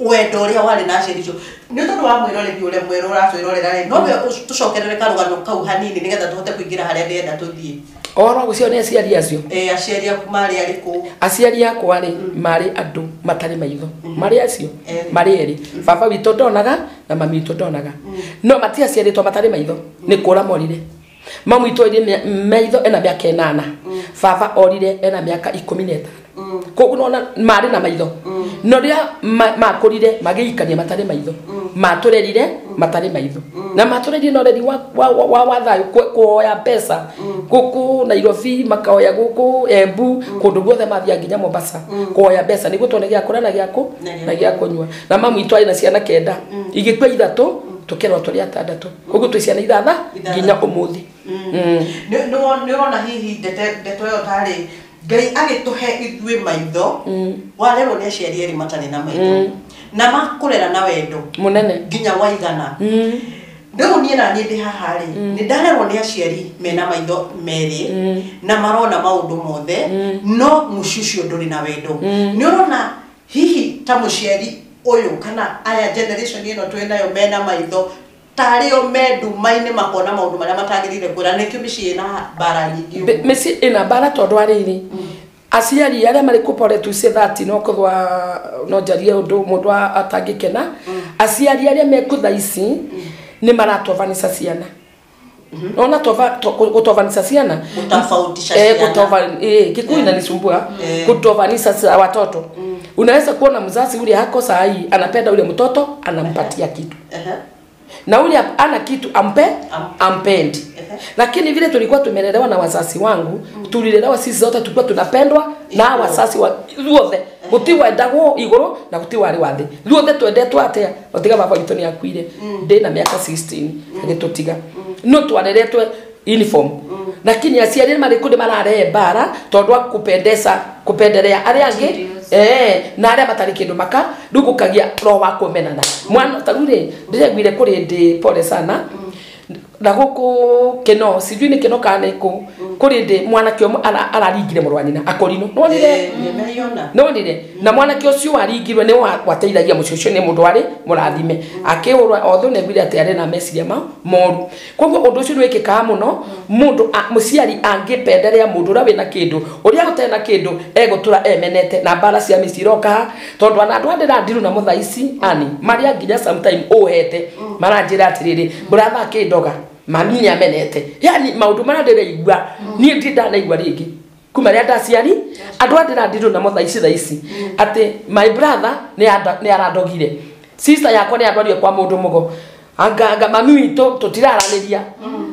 wendo ũrĩa warĩ na aciari acio. Nĩ tondũ wa mwĩroreri ũrĩa mwerũ ũratwĩrorera rĩ, no tũcokerere karũgano kau hanini nĩgetha tũhote kũingĩra harĩa ndĩrenda tũthiĩ. Ũhoro wa gũciarwo nĩ aciari acio? Aciari aku marĩ arĩkũ? Aciari akwa rĩ, marĩ andũ matarĩ maitho. Marĩ acio? Marĩ erĩ. Baba witũ ndonaga na mami witũ ndonaga. No matiaciarĩtwo matarĩ maitho, nĩ kũra morire. Mami witũ oire maitho ena mĩaka 8. Baba orire ena mĩaka 15. Koguo nona marĩ na maitho. No rĩrĩa makũrire magĩikania matarĩ maitho, matũrerire matarĩ maitho. Na matũrerire na ũreri wa thayũ, kuoya mbeca gũkũ Nairobi, makaoya gũkũ Embu, kũndũ guothe mathiaga nginya Mombasa kuoya mbeca nĩguo tuone gĩa kũrĩa na na gĩa kũnyua. Na mami witũ arĩ na ciana 9, igĩkua 3, tũkerwo tũrĩ 6, koguo twĩ ciana 6 nginya ũmũthĩ. Nĩ ũrona hihi ndeto ĩyo tarĩ Ngai agĩtũhe ithuĩ maitho, warerwo nĩ aciari erĩ matarĩ na maitho, na makũrera na wendo mũnene nginya waigana. Rĩu niĩ na niĩ ndĩ haha rĩ, nĩ ndarerwo nĩ aciari mena maitho merĩ na marona maũndũ mothe, no mũciĩ ũcio ndũrĩ na wendo. Nĩ ũrona hihi ta mũciari ũyũ kana aya generation ĩno twĩ nayo mena maitho tarĩ o me nduma-inĩ makona maũndũ marĩa matagĩrĩire kwĩra, nĩkĩo mĩciĩ ĩna mbara nyingĩ. Mĩciĩ ĩna mbara tondũ wa rĩrĩ, aciari arĩa marĩ kũpore tu say that no kũthwa no njarie ũndũ mũndũ atangĩkena. Aciari arĩa mekũ thaa ici nĩ maratovanisa ciana. Ona kutovanisa ciana, kutofautisha ciana. Kikuyu inanisumbua. Kutovanisa watoto. Unaweza kuona mzazi ule hako saa hii anapenda ule mtoto, anampatia kitu. Na ule ana kitu ampendi. Lakini vile tulikuwa tumelelewa na wazazi wangu, tulilelewa sisi zote tulikuwa tunapendwa na wazazi wa wote. Guti wendagwo iguru na guti wari wa thi. Ruothe twendetwo atia otiga baba witũ nĩ akuire ndĩ na mĩaka 16 agĩtũtiga. No twareretwe uniform. Lakini aciari marĩ kũndĩ mararehe mbara tondũ wa kupendeza kupendelea arĩa angĩ na arĩa matarĩ kĩndũ maka rĩu gũkagia roho wa kũmenana. Mwana ta rĩu rĩ ndĩraiguire kũrĩ ndĩ pole sana na gũkũ kĩno sijui nĩ kĩno kana nĩ kũ kũrĩ ndĩ mwanake ũmwe araringire mũrũ wa nyina akorino nonire nonire na mwanake ũcio waringirwe nĩ wateithagia mũciĩ ũcio nĩ mũndũ warĩ mũrathime akĩhũrwo othe nĩaiguire atĩ arĩ na meciria moru. Koguo ũndũ ũcio nĩwĩkĩkaga mũno mũndũ mũciari angĩpenderea mũndũ ũrĩa wĩna kĩndũ ũrĩa ũtarĩ na kĩndũ egũtũra emenete na mbara cia mĩciĩ iroka tondũ ona andũ arĩa ndĩrandiru namo thaa ici ani marĩa nginya sometime ũhete maranjĩra atĩrĩrĩ brother akĩndoga mami nĩ amenete yani maũndũ marĩa ndĩraigua niĩ ndirĩ ndanaigua rĩngĩ kuma rĩrĩa ndaciari andũ arĩa ndĩrandirwo namo thaa ici atĩ my brother nĩ arandogire sister yakwa nĩ andwarire kwa mũndũ mũgo anga mami witũ tũtiraranĩria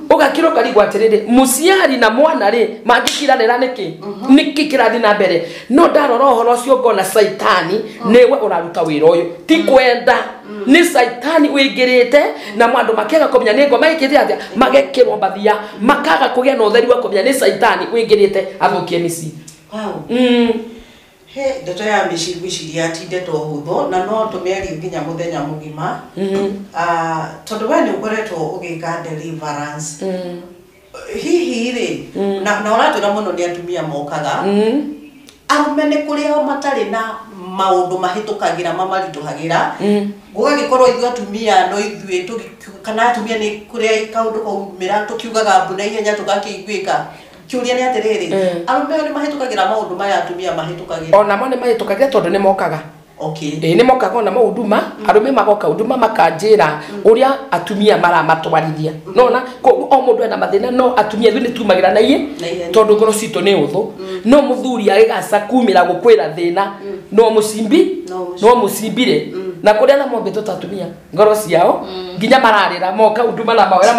ũgakĩra ũkarigwo atĩrĩrĩ mũciari na mwana rĩ mangĩkiranĩra nĩkĩ nĩkĩ kĩrathiĩ na mbere no ndarora ũhoro ũcio ngona caitani nĩwe ũraruta wĩra ũyũ ti kwenda nĩ caitani wĩingĩrĩte na andũ makĩaga kũmenya nĩ ngoma ĩkĩte atĩa magekĩrwo mbathia makaga kũgĩa na ũtheri wa kũmenya nĩ caitani wĩingĩrĩte athũkie mĩciĩ. Wow. He ndeto ya mĩciĩ ngwĩciria ti ndeto hũthũ na no tũmĩarie nginya mũthenya mũgima tondũ we nĩ ũkoretwo ũgĩka deliverance hihi rĩ na ũratwĩra mũno nĩ atumia mokaga arũme nĩ kũrĩ ao matarĩ na maũndũ mahĩtũkagĩra mamaritũhagĩra gũgagĩkorwo ithuĩ atumia no ithuĩ kana atumia nĩ kũrĩa kaũndũ kaumĩra tũkiugaga mbu na ihenya tũgakĩiguĩka. Kĩũria nĩ atĩrĩrĩ arũme nĩ mahĩtũkagĩra maũndũ maya atumia mahĩtũkagĩra onamo nĩ mahĩtũkagĩra tondũ nĩ mokaga. Okay. Nĩ mokaga ona maũnduma arũme magoka ũnduma makanjĩra ũrĩa atumia maramatwarithia nona o mũndũ ena mathĩna no atumia ithuĩ nĩ tumagĩra na iye tondũ ngoro citũ nĩ ũthũ no mũthuri agĩgaca kumĩra gũkwĩra thĩna no mũcimbi no mũcimbire na kũrĩa na mombĩtwo ta atumia ngoro ciao nginya mararĩra moka ũnduma na mawĩra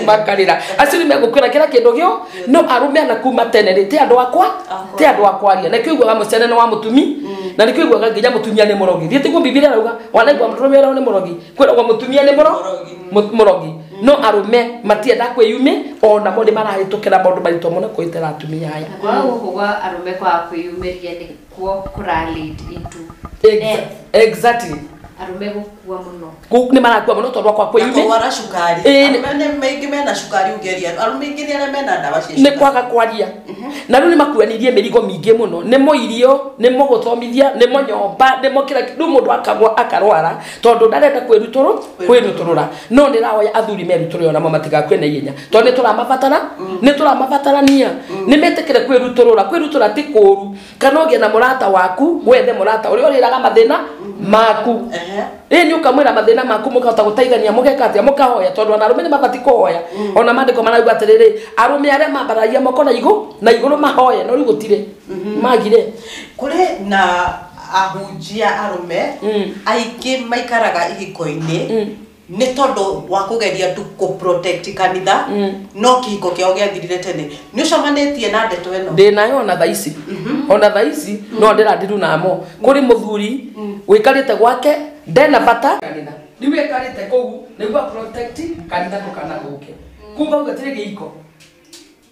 makarĩra acio nĩ megũkwĩra kĩra kĩndũ gĩo no arũme ana kuma tene rĩ ti andũ akwa ti andũ akwaria na kĩo iguaga mũciana nĩ wa mũtumi na nĩkĩo iguaga nginya mũtumia nĩ mũrogi thiĩ tiguo Bibilia ĩrauga wanaigua mũndũrũme ũrĩa nĩ mũrogi kwĩragwo mũtumia nĩ mũrogi no arũme matienda kwĩyumĩ onamo nĩ marahĩtũkĩra maũndũ maritũ mũno kũhĩtĩra atumia aya. Kwa gũkũ gwa arũme kwaga kwĩyumĩria nĩkuo kũra lead into death. Exactly. Arũme gũkua mũno nĩ marakua mũno tondũ kwa kwĩyumĩ kũrwara cukari arũme maingĩ mena cukari ũngĩaria arũme aingĩ nĩ arĩa mena ndawa cia nĩ kwaga kwaria na rĩu nĩ makuanirie mĩrigo mĩingĩ mũno nĩmo irio nĩmo gũthomithia nĩmo nyũmba nĩmo kĩra rĩu mũndũ akagwa akarwara tondũ ndarenda kwĩrutũrũra no ndĩrahoya athuri merutũrũre onamo matigakue na ihenya tondũ nĩ tũramabatarania nĩ metĩkĩre kwĩrutũrũra kwĩrutũra ti kũũru kana ũgĩe na mũrata waku wethe mũrata ũrĩa ũrĩraga mathĩna maku nĩ ũkamwĩra mathĩna maku mũkahota gũteithania mũgeka atĩa mũkahoya tondũ ona arũme nĩ mabatiĩ kũhoya ona maandĩko marauga atĩrĩrĩ arũme arĩa mambaragia moko na igũrũ mahoye no rĩu gũtirĩ magire. Kũrĩ na ahunjia arũme aingĩ maikaraga ihiko-inĩ nĩ tondũ wa kũgeria tu kũ protect kanitha no kĩhiko kĩao gĩathirire tene. Nĩ ũcemanĩtie na ndeto ĩno? Ndĩ nayo ona thaa ici ona thaa ici no ndĩrandiru namo kũrĩ mũthuri wĩikarĩte gwake ndena bata kanitha rĩu ĩkarĩte kũu nĩguo protect kanitha ndũkanagũke kumba gũtirĩ gĩiko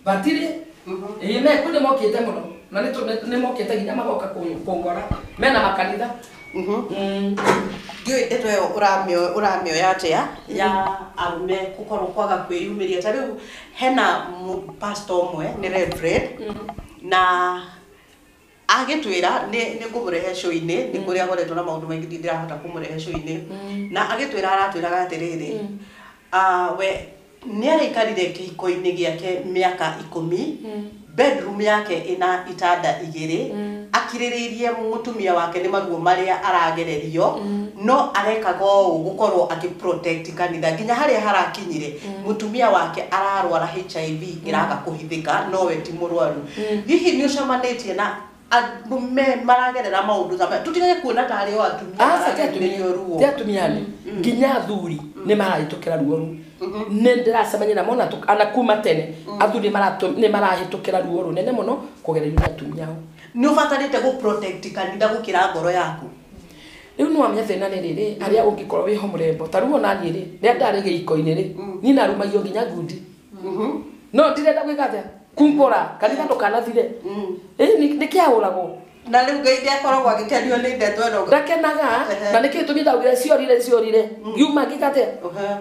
batirĩ ĩĩ me kũ nĩ mokĩte mũno na nĩ mokĩte nginya magoka kũngora mena makanitha. Ndiũĩ ndeto ĩyo ũramĩoya atĩa ya arũme gũkorwo kwaga kwĩyumĩria ta rĩu hena pastor ũmwe nĩ Reverend na agĩtwĩra nĩ ngũmũrehe show-inĩ nĩ kũrĩa akoretwo na maũndũ maingĩ ndirahota kũmũrehe show-inĩ na agĩtwĩra aratwĩraga atĩrĩrĩ we nĩ araikarire kĩhiko-inĩ gĩake mĩaka 10 bedroom yake ina itanda 2 akirĩrĩirie mũtumia wake nĩ maruo marĩa aragererio no arekaga ũũ gũkorwo akĩ protect kanitha nginya harĩa harakinyire mũtumia wake ararwara HIV ĩraga kũhithĩka no we ti mũrwaru. Hihi nĩ ũcemanĩtie na arũme maragerera maũndũ ta maya tũtigage kuona ta arĩ o atumia ti atumia nĩ nginya athuri nĩ marahĩtũkĩra ruo rũu Nĩ ndĩracemania namo na ana kuma tene athuri nĩ marahĩtũkĩra ruo rũnene mũno kũgererio nĩ atumia ao. Nĩ ũbatarĩte gũ protect kanitha gũkĩra ngoro yaku. Rĩu nĩ wamenya thĩna nĩ rĩrĩ arĩa ũngĩkorwo wĩho mũrembo ta rĩu ona niĩ rĩ rĩrĩa ndarĩ gĩiko-inĩ rĩ niĩ narumagio nginya ngundi. No ndirenda gwĩka atĩa kumbũra kanitha ndũkanathire. Nĩ kĩahũragwo. Na rĩu Ngai nĩakoragwo agĩkenio nĩ ndeto ĩno. Ndakenaga na nĩkĩo gĩtũmi ndaugire ciorire ciorire ngiuma ngĩka atĩa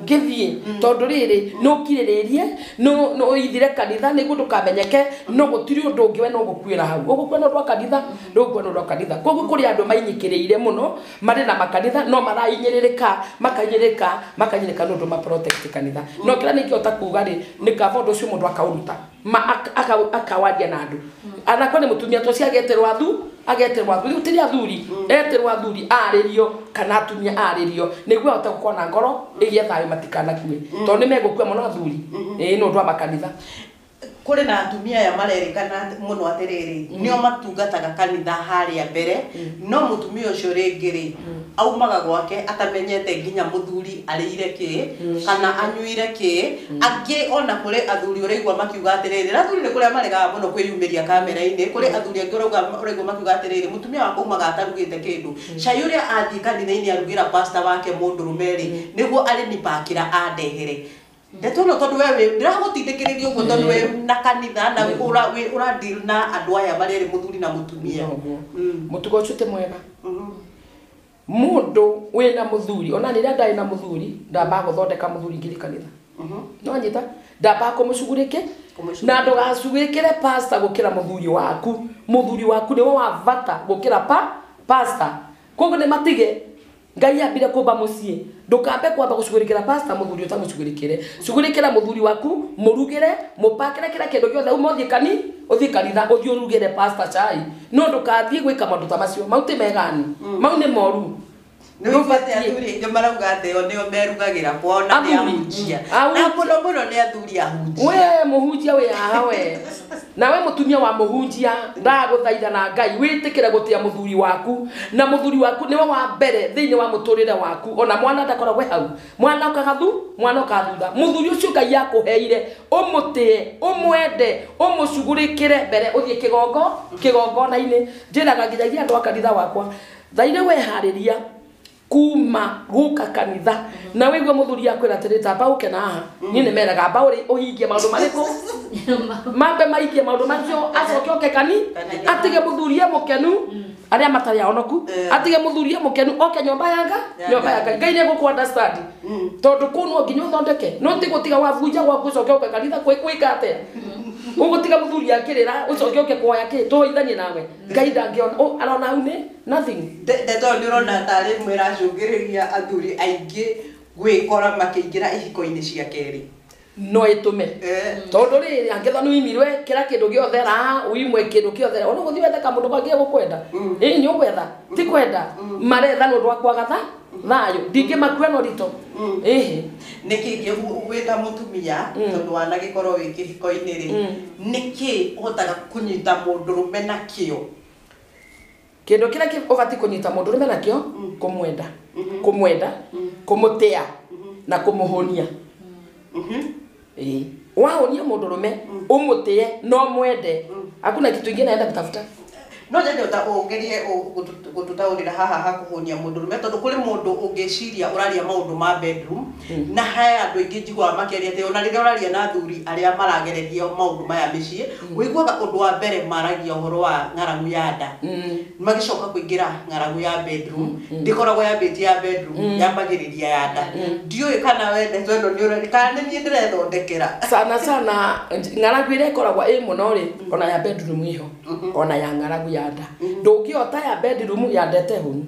ngĩthiĩ tondũ rĩrĩ no ũkirĩrĩrie no ũithire kanitha nĩguo ndũkamenyeke no gũtirĩ ũndũ ũngĩ we no gũkuĩra hau ũgũkua nĩ ũndũ wa kanitha ndũgũkua nĩ ũndũ wa kanitha. Koguo kũrĩ andũ mainyikĩrĩire mũno marĩ na makanitha no marainyĩrĩrĩka makainyĩrĩrĩka makainyĩrĩka nĩ ũndũ ma protect kanitha. No kĩrĩa nĩkĩhota kuga rĩ nĩ kaba ũndũ ũcio mũndũ akaũruta akawaria na andũ. Anakwa nĩ mũtumia to ciageterwo athu ageterwo athuri gũtirĩ athuri eterwo athuri arĩrio kana atumia arĩrio nĩguo ahote gũkorwo na ngoro ĩgĩe thayũ matikanakue tondũ nĩ megũkua mũno athuri ĩĩ nĩ ũndũ wa makanitha. Kũrĩ na atumia aya marerĩkana mũno atĩrĩrĩ nĩo matungataga kanitha harĩa mbere no mũtumia ũcio rĩngĩ rĩ aumaga gwake atamenyete nginya mũthuri arĩire kĩ kana anyuire kĩ. Angĩ ona kũrĩ athuri ũraigua makiuga atĩrĩrĩ na athuri nĩ kũrĩa maregaga mũno kwĩyumĩria kamera-inĩ kũrĩ athuri angĩ ũraigua makiuga atĩrĩrĩ mũtumia wakwa aumaga atarugĩte kĩndũ cai ũrĩa athiĩ kanitha-inĩ arugĩra pastor wake mũndũrũme rĩ nĩguo arĩnipakĩra andehere. Ndeto ĩno tondũ we ndĩragũtindĩkĩrĩria ũguo tondũ we na kanitha na ũra deal na andũ aya marĩ mũthuri na mũtumia. Mũtugo ũcio ti mwega. Mũndũ wĩna mũthuri ona rĩrĩa ndarĩ na mũthuri ndambaga gũthondeka mũthuri ngiri kanitha. No anyita ndambaga kũmũcugurĩke na ndũgacugurĩkĩre pastor gũkĩra mũthuri waku. Mũthuri waku nĩwe wa bata gũkĩra pastor. Koguo nĩ matige Ngai ambire kũmba mũciĩ ndũkambe kwamba gũcugurĩkĩra pastor mũthuri ũtamũcugurĩkĩre. Cugurĩkĩra mũthuri waku mũrugĩre mũpakĩre kĩrĩa kĩndũ gĩothe uma ũthiĩ kanitha ũthiĩ ũrugĩre pastor cai no ndũkathiĩ gwĩka maũndũ ta macio mau ti megani mau nĩ moru. Nĩ ũiguĩte athuri aingĩ marauga atĩ o nĩo merugagĩra kwao na nĩ ahunjia na mũno mũno nĩ athuri ahunjia. We mũhunjia wĩ haha we nawe mũtumia wa mũhunjia ndagũthaitha na Ngai wĩtĩkĩre gũtĩa mũthuri waku na mũthuri waku nĩwe wa mbere thĩinĩ wa mũtũrĩre waku ona mwana ndakoragwo hau mwana ũkaga mwana ũkaga thutha mũthuri ũcio Ngai akũheire ũmũtĩe ũmwende ũmũcugurĩkĩre mbere ũthiĩ kĩgongona-inĩ. Njĩraga nginyagia andũ a kanitha wakwa thaire weharĩria kuma guka kanitha na wigwe muthuri akwira atiri tamba uke na haha ni ni meraga mba uri uhingie maundu mariku mambe maingie maundu macio acoke oke kani atige muthuri e mukenu aria matari ahonoku atige muthuri e mukenu oke nyomba yanga nyomba yanga Ngai ni egũkũ understand tondu kuu no nginya uthondeke no ti gutiga wabunja gwaku ucoke oke kanitha kwĩka atia ũgũtiga mũthuri akĩrĩra ũcoke oke kuoya kĩ tũhoithanie nawe Ngai ndangĩona arona hau nĩ nothing. Ndeto nĩ ũrona tarĩ ĩmwe ĩracũngĩrĩria athuri aingĩ gwĩkora makĩingĩra ihiko-inĩ cia kerĩ no ĩtũme tondũ rĩrĩ angĩthwo nĩ wimirwe kĩra kĩndũ gĩothe raha wimwe kĩndũ kĩothe ona gũthiĩ wethe kamũndũ kangĩ gũkwenda ĩĩ nĩ ũgwetha ti kwenda maretha nĩ ũndũ wa kwaga thayũ ndingĩmakua no rito ĩhĩ. Nĩkĩ wĩ ta mũtumia tondũ wanagĩkorwo wĩ kĩhiko-inĩ rĩ nĩkĩ ũhotaga kũnyita mũndũrũme nakĩo? Kĩndũ kĩrĩa ũbatiĩ kũnyita mũndũrũme nakĩo kũmwenda kũmwenda kũmũtĩa na kũmũhũnia. Ĩĩ wahũnia mũndũrũme ũmũtĩe no mwende hakuna kitu ingine naenda kutafuta. No nyende ũgerie gũtũtaũrĩra haha ha kũhũnia mũndũrũme tondũ kũrĩ mũndũ ũngĩciria ũraria maũndũ ma bedroom na he andũ aingĩ njiguaga makĩaria atĩ ona rĩrĩa ũraria na athuri arĩa maragereria maũndũ maya mĩciĩ ũiguaga ũndũ wa mbere maragia ũhoro wa ng'aragu ya nda magĩcoka kũingĩra ng'aragu ya bedroom ndĩkoragwo yambĩtie ya bedroom yambagĩrĩria ya nda ndiũĩ kana we ndeto ĩno nĩ ũrari kana nĩ niĩ ndĩrethondekera. Sana sana ng'aragu ĩrĩa ĩkoragwo ĩ mũno rĩ ona ya bedroom ĩho ona ya ng'aragu ya nda ndũngĩhota ya bedroom ya ndete hũnu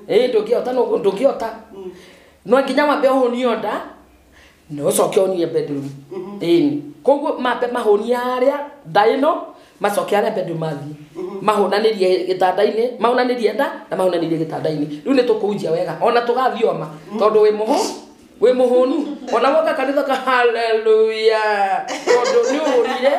ĩĩ ndũngĩhota ndũngĩhota no nginya wambe ũhũnio nda na ũcoke ũnie bedroom ĩĩ koguo mambe mahũnie harĩa nda ĩno macoke harĩa bedroom mathiĩ mahũnanĩrie gĩtanda-inĩ mahũnanĩrie nda na mahũnanĩrie gĩtanda-inĩ rĩu nĩ tũkũhunjia wega ona tũgathioma tondũ wĩ mũhũnu ona woka kanitha ka haleluya tondũ nĩ ũhũnire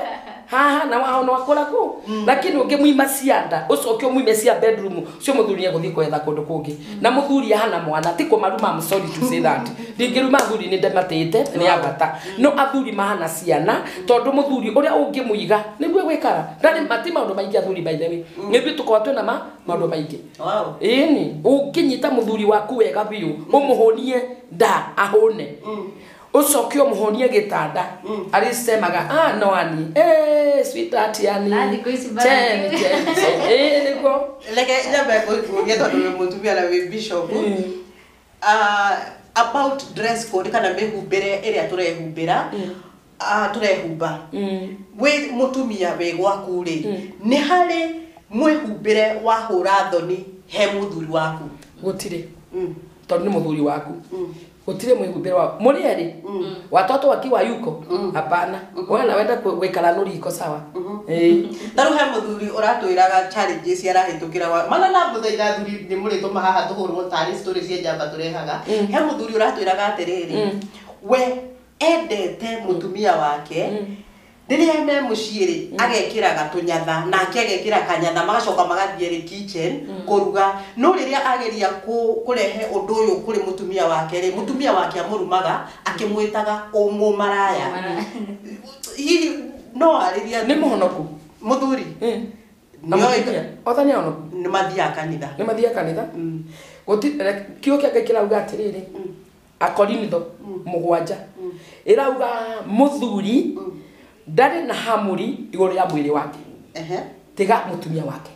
Haha na wao no akora ku. Lakini ũngĩmuima cianda, ũcoke ũmuime cia bedroom, ũcio mũthuri egũthiĩ kwetha kũndũ kũngĩ. Na mũthuri ahana mwana, ti kũmaruma, I'm sorry to say that. Ndingĩruma athuri nĩ ndematĩte, nĩ abata. No athuri mahana ciana, tondũ mũthuri ũrĩa ũngĩmũiga nĩguo gwĩkara. Ndarĩ mati maũndũ maingĩ athuri by the way. Nĩthuĩ tũkoragwo twĩna maũndũ maingĩ. Wow. Ĩni, ũngĩnyita mũthuri waku wega biũ, ũmũhũnie nda ahũne. Ũcoke ũmũhũnie gĩtanda. Arĩcemaga, no ani. Sweetheart yani. Na thikũ ici bara. Chen, chen, chen. Nĩguo. Reke nyambe kũria tondũ wĩ mũtumia na wĩ bishop. About dress code kana mĩhumbĩre ĩrĩa tũrehumbĩra, tũrehumba. Wĩ mũtumia wĩ gwaku rĩ, nĩ harĩ mwĩhumbĩre wa hũra thoni he mũthuri waku? Gũtirĩ. Tondũ nĩ mũthuri waku. Gũtirĩ mwĩhumbĩre wa mũrĩ erĩ. Watoto wakiwa yuko? Hapana. Wewe nawenda gwĩkara nũriko sawa. Ta rĩu he mũthuri ũratwĩraga challenges arahĩtũkĩra mana na mũthaitha athuri nĩ mũrĩtũma haha tũhũrwo tarĩ story cia njamba tũrehaga. He mũthuri ũratwĩraga atĩrĩrĩ, we endete mũtumia wake rĩrĩa me mũciĩ rĩ, agekĩraga tũnyatha nake agekĩra kanyatha, magacoka magathiĩ rĩ kitchen kũruga. No rĩrĩa ageria kũrehe ũndũ ũyũ kũrĩ mũtumia wake rĩ, mũtumia wake amũrumaga akĩmwĩtaga ũmũmaraya. Hihi no arĩria nĩ mũhonoku mũthuri? Na mũtumia othe nĩ ahonoku? Nĩ mathiaga kanitha. Nĩ mathiaga kanitha. Kiugo kĩa Ngai kĩrauga atĩrĩrĩ, Akorinitho 7 ĩrauga mũthuri ndarĩ na hamuri igũrũ rĩa mwĩrĩ wake tiga mũtumia wake.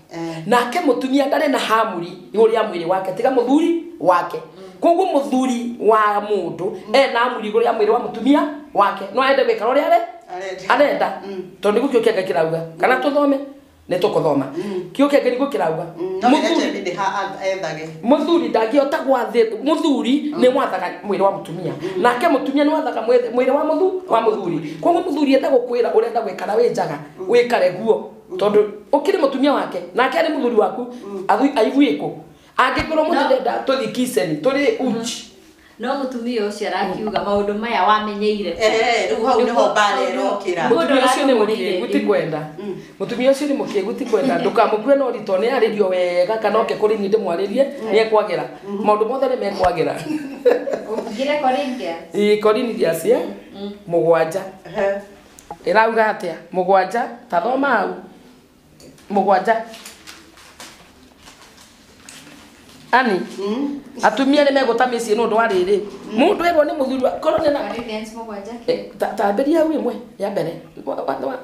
Nake mũtumia ndarĩ na hamuri igũrũ rĩa mwĩrĩ wake tiga mũthuri wake. Koguo mũthuri wa mũndũ ena hamuri igũrũ rĩa mwĩrĩ wa mũtumia wake, no ende gwĩka ũrĩa arenda. Tondũ nĩguo kiugo kĩa Ngai kĩrauga. Kana tũthome? Nĩ tũkũthoma. Kiugo kĩa Ngai nĩguo kĩrauga. Mũthuri ndangĩhota gwathĩ, mũthuri nĩ wathaga mwĩrĩ wa mũtumia, nake mũtumia nĩ wathaga mwĩrĩ wa mũthuri. Koguo mũthuri enda gũkwĩra ũrenda gwĩkara wĩ njaga, wĩkare guo, tondũ ũkĩrĩ mũtumia wake nake arĩ mũthuri waku, aiguĩkũ. Angĩkorwo mũthuri ndenda tũthiĩ kitchen tũrĩ uchi. No mũtumia ũcio arakiuga maũndũ maya wamenyeire. Rĩu hau nĩho mbara ĩrokĩra. Mũtumia ũcio nĩ mũkĩgu ti kwenda. Mũtumia ũcio nĩ mũkĩgu ti kwenda. Ndũkamũkue na ũritũ, nĩ arĩrio wega kana oke kũrĩ niĩ ndĩmwarĩrie, nĩ ekwagĩra. Maũndũ mothe nĩ mekwagĩra. Ũngire Corinthians? Ĩĩ, Corinthians 7. Ĩrauga atĩa? 7, ta thoma hau. 7. Ani, atumia nĩ megũta mĩciĩ nĩ ũndũ wa rĩrĩ. Mũndũ erwo nĩ mũthuri korwo nĩ na Corinthians 7. Tambĩria hau ĩmwe ya mbere.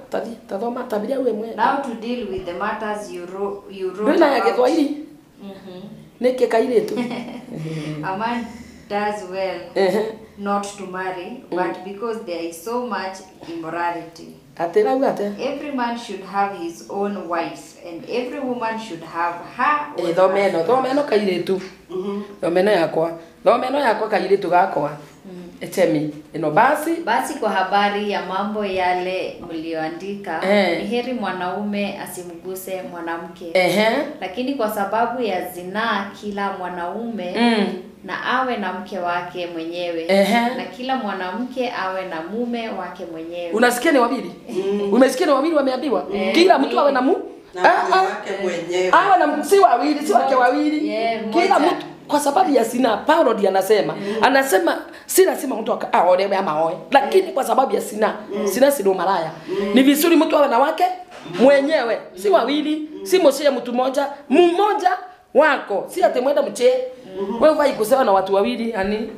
Tathi, tathoma, tambĩria hau ĩmwe. Now to deal with the matters you wrote. Ndũrĩ na ya Gĩthwaĩri? Nĩkĩ kairĩtu? A man does well not to marry, but because there is so much immorality. Atĩrauga atĩa? Every man should have his own wife and every woman should have her own. Thoma ĩno kairĩtu. Thoma ĩno yakwa. Thoma ĩno yakwa kairĩtu gakwa. Echemi ĩno basi. Basi kwa habari ya mambo yale mlioandika, ni heri mwanaume asimguse mwanamke. Lakini kwa sababu ya zinaa kila mwanaume na awe na mke wake mwenyewe, na kila mwanamke awe na mume wake mwenyewe. Unasikia ni wawili? Umesikia ni wawili wameambiwa? Kila mtu awe na wake mwenyewe. Awe na si wawili, si wake wawili. Kila mtu kwa sababu ya sina. Paulo ndiye anasema. Anasema si lazima mtu aolewe ama aoe, lakini kwa sababu ya sina, sina si malaya. Ni vizuri mtu awe na wake mwenyewe, si wawili, si mshie mtu mmoja, mmoja wako, si ati mwenda mche. Wewe ufai kusema na watu wawili yani.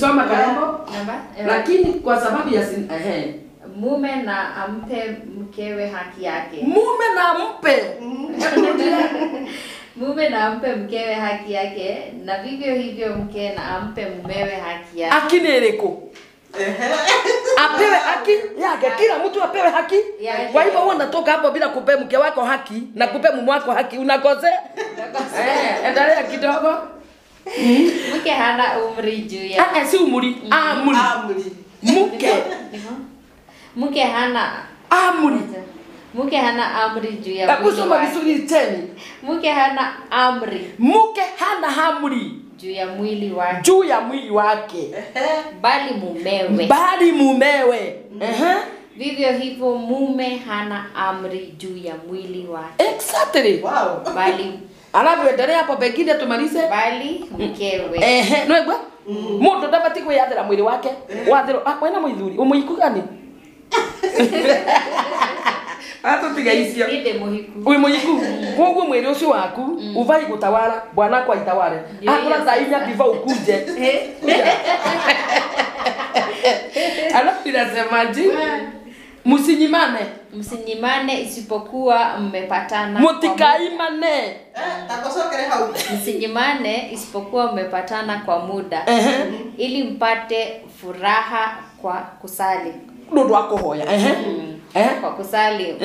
Soma karembo. Lakini kwa sababu ya sina, mume na ampe mkewe haki yake. Mume na ampe. Mume na ampe mkewe haki yake, na vivyo hivyo mke na ampe mumewe haki yake. Haki ni ereko? Apewe haki yake, kila mtu apewe haki yake. Kwa hivyo wewe unatoka hapo bila kupe mke wako haki na kupe mume wako haki, unakosea. Endelea kidogo. Mke hana umri juu ya. Si umri, amri. Amri. Mke. Mke hana amri. Mke hana amri juu ya. Kusoma vizuri tena. Mke hana amri. Mke hana amri juu ya mwili wake. Juu ya mwili wake. Bali mumewe. Bali mumewe. Vivyo hivyo mume hana amri juu ya mwili wake. Exactly. Wow. Bali alafu endelea hapo pengine tumalize. Bali mkewe. No igwa. Mundu ndabati kwiyathira mwiri wake. Wathiro wena muithuri umuiku gani? Atutiga icio. Ndi muhiku. Wi muhiku. Koguo mwiri ucio waku uvai gutawara bwana kwa itaware. Akura thaa inya before ukuje. Alafu inasemaje? Msinyimane. Msinyimane isipokuwa mmepatana. Mutikaimane. Takosokere hau. Msinyimane isipokuwa mmepatana kwa muda. Ili mpate furaha kwa kusali. Ndodo wako hoya. Kwa kusali.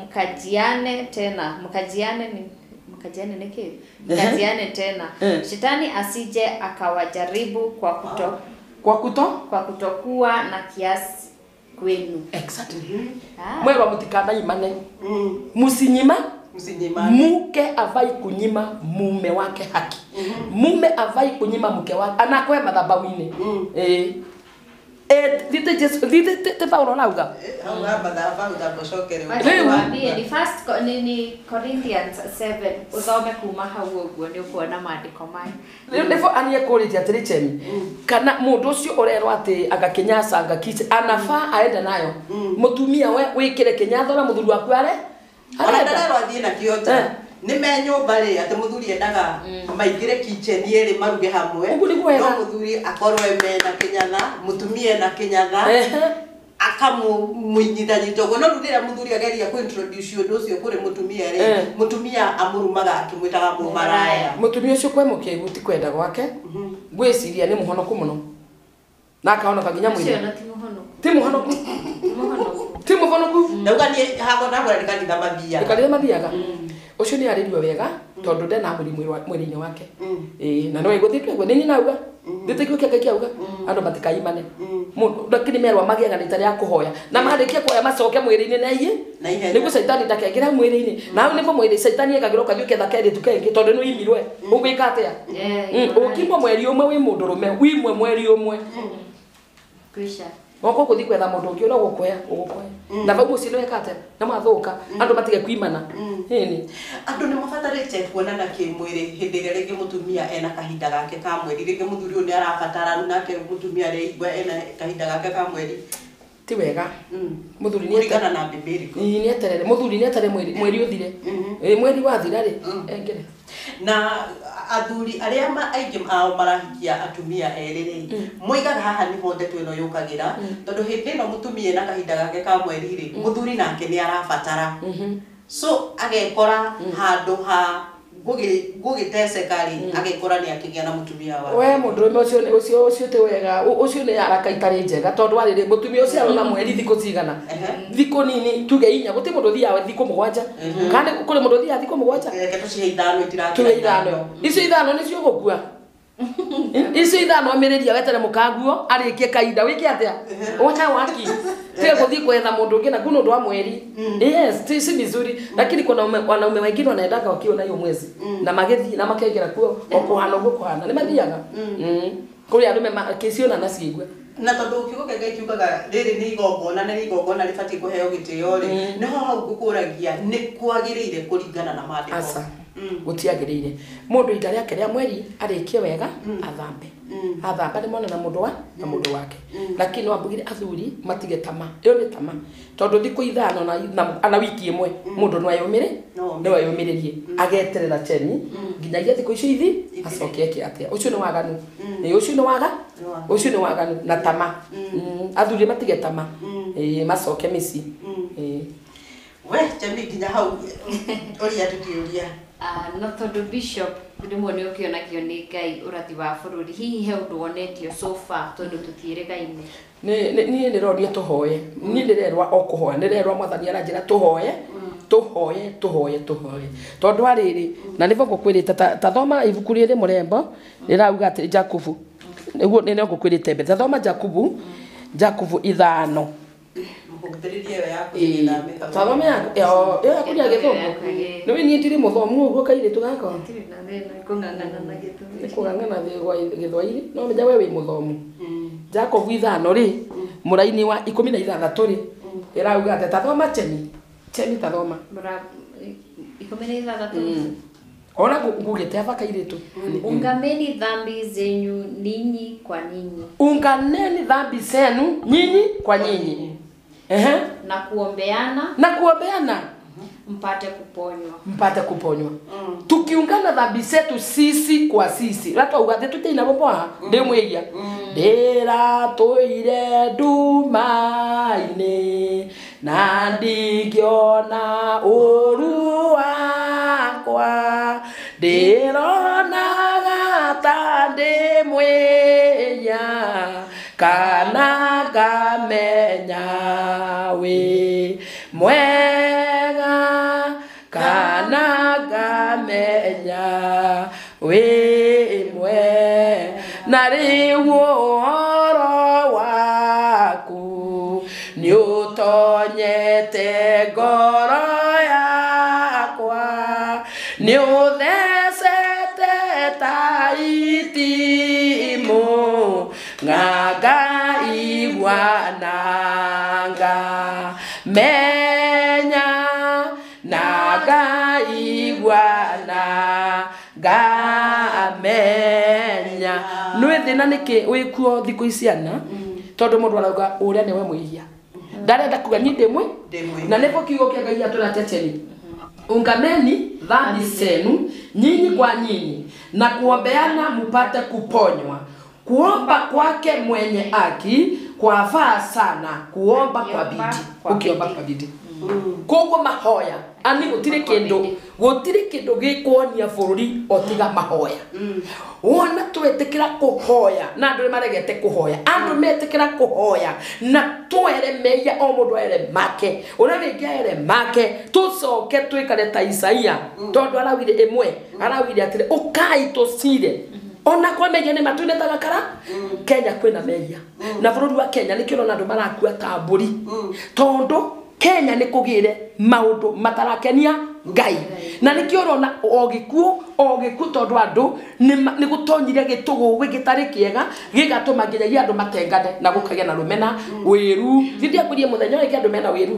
Mkajiane tena. Mkajiane ni mkajiane neke. Mkajiane tena. Shetani asije akawajaribu kwa kuto kwa kutokuwa na kiasi kwenu. Exactly. Mwewa mutikana imane. Musinyima. Msinyimane. Muke avai kunyima mume wake haki. Mume avai kunyima mke wake. Anakwe madhabawini. Dite Jesu dite Paulo nauga. Hau madhabahu ndakoshokere. Ni first ni Corinthians 7 uthome kuma hau uguo ni ukuona maandiko maya. Nĩvo anie kũrĩtie atĩrĩ Chemi. Kana mũndũ ũcio ũrerwo atĩ anga kĩnyasa anga kiche anafaa aende nayo. Mũtumia we wĩkĩre kĩnyatha na mũthuri waku are. Ona ndarerwo athiĩ nakĩo nja. Nĩ me nyũmba rĩ atĩ mũthuri endaga maingĩre kitchen ĩrĩ maruge hamwe. No mũthuri akorwo mena kĩnyatha, mũtumia ena kĩnyatha. Akamũnyitanyita ũguo. No rĩu rĩrĩa mũthuri ageria kũ introduce ũndũ ũcio kũrĩ mũtumia rĩ, mũtumia amũrumaga akĩmwĩtaga mũmaraya. Mũtumia ũcio kwe mũkĩgu ti kwenda gwake. Ngwĩciria nĩ mũhonoku mũno. Na akahonoka nginya mwĩrĩ. Ũcio ti mũhonoku. Ti mũhonoku. Ti mũhonoku. Ndauga niĩ hakwa ndakora nĩ kanitha mathiaga. Nĩ kanitha mathiaga. Ũcio nĩ arĩrio wega tondũ ndena mũrimũ mwĩrĩ-inĩ wake. Na no ĩgũthiĩ twegwe nĩ nauga. Ndĩtĩkio kĩa kĩauga andũ matikaimane. Mũndũ lakini merwa magĩaga nĩ rĩa kũhoya. Na marĩkia kũhoya macoke mwĩrĩ-inĩ na iye. Nĩguo caitani ndakengĩra mwĩrĩ-inĩ. Na hau nĩguo mwĩrĩ caitani ekagĩra ũkathiĩ ũketha kerĩtu kengĩ tondũ nĩ ũimirwe. Ũgwĩka atĩa? Ũkimwo mweri ũmwe wĩ mũndũrũme, wimwe mweri ũmwe. Kwisha. Woko kuthi kwetha mundu ungi uria ugukuhe ugukuhe na vau mucii ni weka atia na mwathuka andu matige kwimana hini andu ni mabatarite kuonana kimwiri hindi iria ringi mutumia ena kahinda gake ka mweri ringi muthuri uyu ni arabatara nake mutumia areigua ena kahinda gake ka mweri ti wega muthuri ni kuringana na Bibilia ni eterere muthuri ni eterere mweri uthire mweri wathira ri engere na athuri aria aingĩ ao marahikia atumia erĩ rĩ moigaga haha niho ndeto ĩno yũkagĩra tondũ hĩndĩ ĩno mũtumia ena kahinda gake ka mweri rĩ mũthuri nake nĩ arabatara so agekora handũ ha gũgĩteceka rĩ agekora nĩ akĩgĩa na mũtumia wake we mũndũrũme ũcio ũcio ti wega ũcio nĩ araka itarĩ njega tondũ arĩrĩ mũtumia ũcio arona mweri thikũ cigana thikũ nini tuge inya gũtirĩ mũndũ ũthiaga thikũ mũgwanja kana kũrĩ mũndũ ũthiaga thikũ mũgwanja reke tũcihe ithano itirakĩra tuge ithano icio ithano nĩcio ũgũkua icio ithano amĩrĩria wetere mũkaguo arĩkie kahinda wĩke atĩa wote waki tiga gũthiĩ kwetha mũndũ ũngĩ na kuna ũndũ wa mweri yes si vizuri lakini kuna wanaume wengine wanaendaga wakiona hiyo mwezi na magĩthiĩ na makaingĩra kuo o kũhana ũguo kũhana nĩ mathiaga kũrĩ arũme kĩciona na ciigua na tondu kiugo kĩa Ngai kiugaga rĩrĩ nĩ igongona na nĩ igongona rĩbatiĩ kũheo gĩtĩo rĩ nĩho hau ngũkũragia nĩ kwagĩrĩire kũringana na maandĩko aca gũtiagĩrĩire mũndũ ihinda rĩake rĩa mweri arĩkie wega athambe athamba nĩ mona na mũndũ wa na mũndũ wake lakini no ambugire athuri matige tama ĩyo nĩ tama tondũ thikũ ithano na wiki ĩmwe mũndũ no ayũmĩre no ayũmĩrĩrie ageterera cheni nginyagia thikũ icio ithi acoke eke atĩa ũcio nĩ waganu ũcio nĩ waga ũcio nĩ waganu na tama athuri matige tama macoke mĩciĩ we Chemi nginya hau ũria tũkĩũria no tondu bishop rĩmwe nĩ ũkĩonagio nĩ Ngai ũrathi wa bũrũri hihi he ũndũ wonetio so far tondũ tũtiĩrĩgaine niĩ ndĩronio tũhoe niĩ ndĩrerwa o kũhoya ndĩrerwa mwathani aranjĩra tũhoe tũhoe tũhoe tũhoe tondũ arĩrĩ na nĩvo ngũkwĩrĩte ta thoma ibuku rĩrĩ mũrembo rĩrauga atĩ Jakubu nĩguo nĩ ngũkwĩrĩte mbere ta thoma Jakubu Jakubu ithano Thome yaku ĩyo yaku nĩ ya gĩthũngũ nĩũĩ niĩ ndirĩ mũthomu ũguo kairĩtu gakwa nĩ kũng'ang'ana gĩthwaĩri no menya we wĩ mũthomu Jacob ithano rĩ mũraini wa 16 rĩ Ĩrauga atĩa? Tathoma cheni. Cheni tathoma. 16. Ona ngugĩte aba kairĩtu. Ungameni dhambi zenyu ninyi kwa ninyi. Unganeni dhambi zenu nyinyi kwa nyinyi. Na kuombeana. Na kuombeana. Mpate kuponywa. Mpate kuponywa. Tukiungana dhambi zetu sisi kwa sisi. Ratu ugathe tute ina bomba. Ndi mwigia. Ndira tuire nduma-inĩ na ndingĩona ũru wakwa ndĩronaga ta ndĩ mwĩya kana ngamenya wĩ mwega kana ngamenya wĩ mwega na rĩu ũhoro waku nĩũtonyete ngoro yakwa nĩũthecete ta itimũ ng'angaigua na ngamenya na ngaigua na ngamenya. Nĩ thĩna nĩkĩ wĩkuo thikũ ici ana tondũ mũndũ arauga ũrĩa nĩwe mwĩhia ndarenda kuga ni ndĩ mwi na nĩguo kiugo kĩa Ngai atũratia cheni. Ungameni dhambi zenu nyinyi kwa nyinyi na kuombeana mupate kuponywa. Kuomba kwake mwenye haki kwafaa sana kuomba kwa bidii. Ukiomba kwa bidii. Koguo mahoya ani gutire kindu gikuonia bururi otiga mahoya. Wona twetikira kuhoya na andu maregete kuhoya andu metikira kuhoya na twere meia o mundu ere make uria wingi ere make tucoke twikare ta Isaia tondu araugire imwe araugire atiri ukai tucire ona kwa meia ni matwinetaga kara Kenya kwina meia na bururi wa Kenya nikio urona andu marakua ta mburi tondu Kenya nĩ kũgĩre maũndũ matarakenia Ngai na nĩkĩo ũrona o gĩkuũ tondũ andũ nĩ gũtonyire gĩtũgũgĩ gĩtarĩ kĩega gĩgatũma nginyagia andũ matengane na gũkagĩa na rũmena wĩru. Ndiakwĩrie mũthenya ũyũ andũ mena wĩru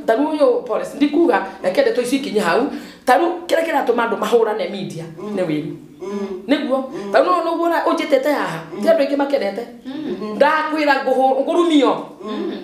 taru ũyũ Paul ndikuga reke ndeto ici ikinye hau taru kĩrĩa kĩratũma andũ mahũrane media nĩ wĩru nĩguo taru no ũguo ũnjĩtĩte haha ti andũ aingĩ makenete ndakwĩra ngũrumio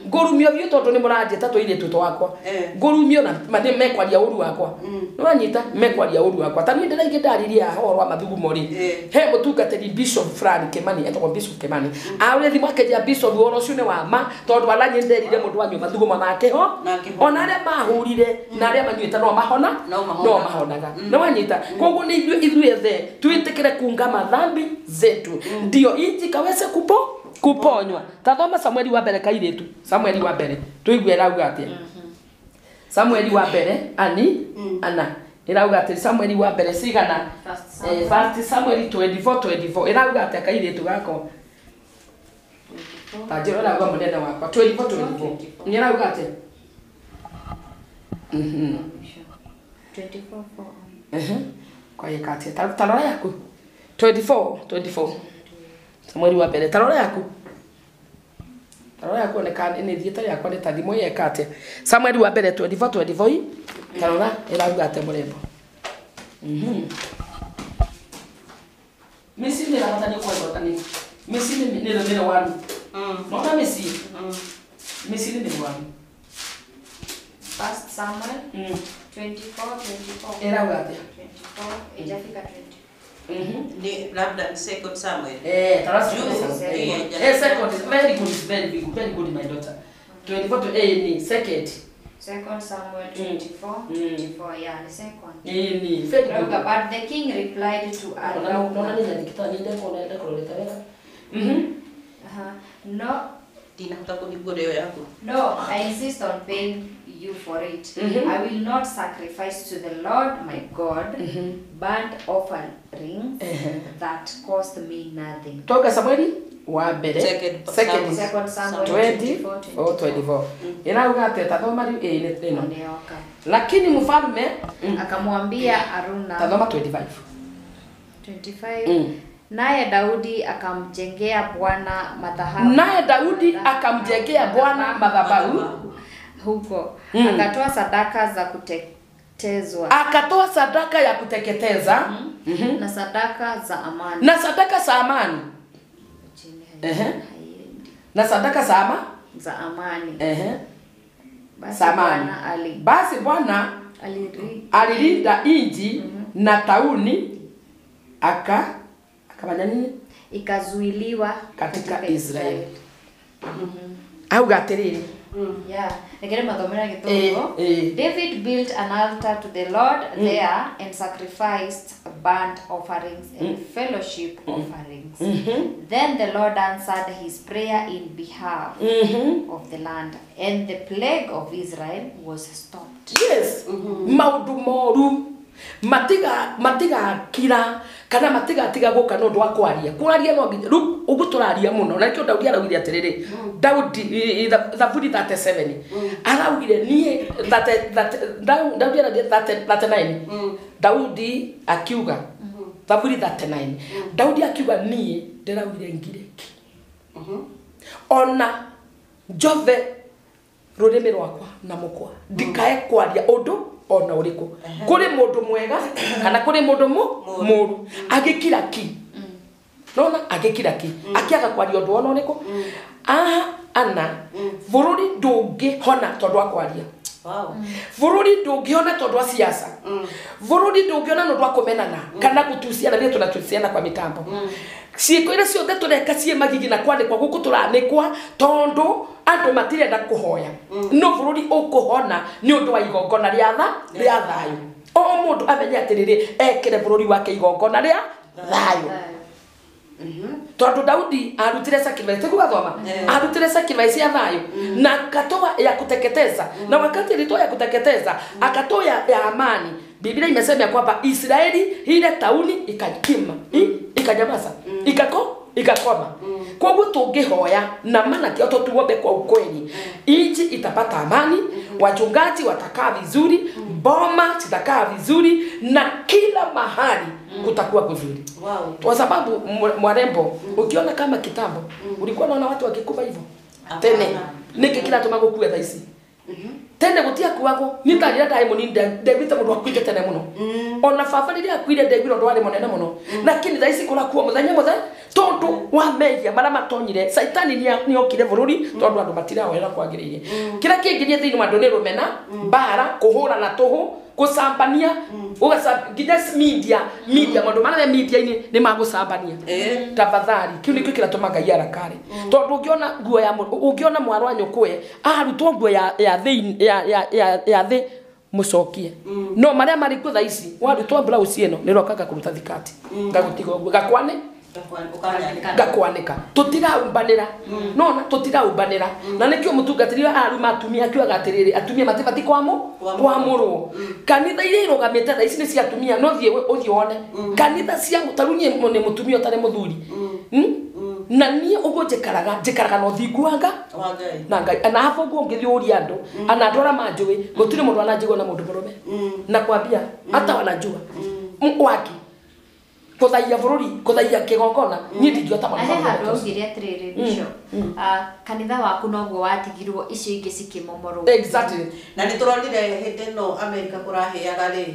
ngũrumio biũ tondũ nĩ mũranjĩta tũirĩtu twakwa ngũrumio na mekwaria ũru wakwa nĩwanyita mekwaria ũru wakwa ta niĩ ndĩraingĩ ndaririe haha ũhoro wa mathugumo rĩ he mũtungatĩri Bishop Fran Kimani etagwo Bishop Kimani aũrĩ thimũ akĩnjĩra Bishop ũhoro ũcio nĩ wa ma tondũ aranyĩ nderire mũndũ wanyua mathugumo nake ho ona arĩa mahũrire na arĩa manyuĩte no mahona no mahonaga nĩwanyita koguo nĩ ithuĩ ethe tuitikire kuungama dhambi zetu ndio inji kaweze kuponywa. Tathoma Samueli wa mbere kairĩtu Samueli wa mbere tuigue ĩrauga atĩa. Samueli wa mbere ani ana ĩrauga atĩ Samueli wa mbere cigana First Samuel 24:24 ĩrauga atĩa kairĩtu gako ta njĩra ĩrauga mũnene wakwa 24:24 nĩ ĩrauga atĩa 24:4 kwa yekate tarora yaku 24:24 Samueli wa mbere tarora yaku oneka nĩ thiĩte yakwa nĩ ta thimũ yekate Samueli wa mbere 24:24 tarora ĩrauga atĩa mũrembo mĩciĩ nĩ ĩrabatarania kwendwo ni mĩciĩ nĩ mĩrwaru nona mĩciĩ mĩciĩ nĩ mĩrwaru. First Samuel 24:24 ĩrauga atĩa 24 ijafika 20. Ni labda second Samuel. Second is very good, very good, very good my daughter. 24 to ni second. Second Samuel 24:24 yeah, the second. Ni very good. But the king replied to Araunah. No. No, I insist on paying you for it. I will not sacrifice to the Lord my God burnt offerings that cost me nothing. Toka Samueli wa mbere second Samuel 24:24 Ĩrauga atĩ tathoma rĩu ĩ ĩno. Lakini mfalme akamwambia Araunah. Tathoma 25. 25. Naye Daudi akamjengea Bwana madhabahu. Naye Daudi akamjengea Bwana madhabahu Huko akatoa sadaka za kuteketezwa. Akatoa sadaka ya kuteketeza na sadaka za amani. Na sadaka za amani. Na sadaka za amani. Basi Bwana alilinda inji na tauni akafanya nini? Ikazuiliwa katika Israeli. Au gatiriri. Yeah. Nekere mathomera githungu. David built an altar to the Lord there and sacrificed burnt offerings and fellowship offerings. Then the Lord answered his prayer in behalf of the land, and the plague of Israel was stopped. Yes. Maundu moru matiga kira kana matiga tiga guka no ndwa kwaria kwaria no nginya riu ugu turaria muno na nikio Daudi araugire atiriri Daudi Thaburi 37 araugire nie Daudi araugire 39 Daudi akiuga Thaburi 39 Daudi akiuga nie ndiraugire ngire ki ona njothe rurimi rwakwa na mukwa ndikae kwaria undu ona uriku kuri mundu mwega kana kuri mundu muru agikira ki nona agikira ki akiaga kwaria undu ona uriku aha ana bururi ndungihona tondu wa kwaria. Bururi ndungihona tondu wa siasa. Bururi ndungihona nondu wa kumenana kana gutuciana ria tunatuciana kwa mitambo. Ciiko iria ciothe tureka ciĩ magigi na kwandĩkwa gũkũ tũranĩkwa tondu andũ matirenda kũhoya. No bũrũri ũkũhona nĩ ũndũ wa igongona rĩa thayũ. O mũndũ amenye atĩrĩrĩ ekĩre bũrũri wake igongona rĩa thayũ. Tondu Daudi arutire sacrifice tigugathoma arutire sacrifice ya thayũ na akatoa ya kuteketeza na wakati alitoa ya kuteketeza akatoa ya amani. Biblia imesema kwamba Israeli ile tauni ikakima ikanyamaza ikakoma. Koguo tungihoya na maana kioto tuombe kwa ukweli inchi itapata amani, wachungaji watakaa vizuri, boma zitakaa vizuri na kila mahali kutakuwa kuzuri. Wow. Kwa sababu mwarembo ukiona kama kitambo ulikuwa unaona watu wakikufa hivyo tene niki kila tumago kuwa thaa ici tene gutia kuago ni ndarira ndai munini ndegwite mundu akuite tene muno ona baba riria akuire ndegwire undu wari munene muno lakini thaa ici kurakua muthenya muthe tondu wa mehia maria matonyire saitani ni okire bururi tondu andu matirahoera kwagiriire kira kingirie thiini wa andu ni rumena mbara kuhura na tuhu gucambania nginya media maundu maria me media-ini ni magucambania. Tafadhali kiu nikio kiratũma Ngai arakare tondu ungiona nguo ya ungiona mwarwa wa nyũkwe arutwo nguo ya thĩ ya thĩ mucokie no maria mari kuo thaa ici warutwo blouse ĩno nĩ rokaga kũruta thikati ngagũtiga ũguo gakwane gakwanĩka tũtiraumbanĩra nona tũtiraumbanĩra na nĩkĩo mũtungatĩri aruma atumia akiugaga atĩrĩrĩ atumia matibatiĩ kwamũrwo kanitha iria irũgamĩte thaa ici nĩ cia atumia no thiĩ ũthiĩ wone kanitha cia ta rĩu niĩ nĩ mũtumia ũtarĩ mũthuri na niĩ ũguo njikaraga na ũthingu wa Ngai na Ngai na hapo ũguo ũngĩthiĩ ũrie andũ ana andũ arĩa manjũĩ gũtirĩ mũndũ ananjigua na mũndũ mũrũme na kwambia hata wanajua waki kuthaia bururi kuthaia kigongona ni ndingiota mũno. He handũ augire atĩrĩrĩ Bishop, kanitha waku noguo watigirwo icio ingĩ cikĩmomorwo. Exactly. Na nĩ tũronire hĩndĩ ĩno America kũrahĩaga rĩ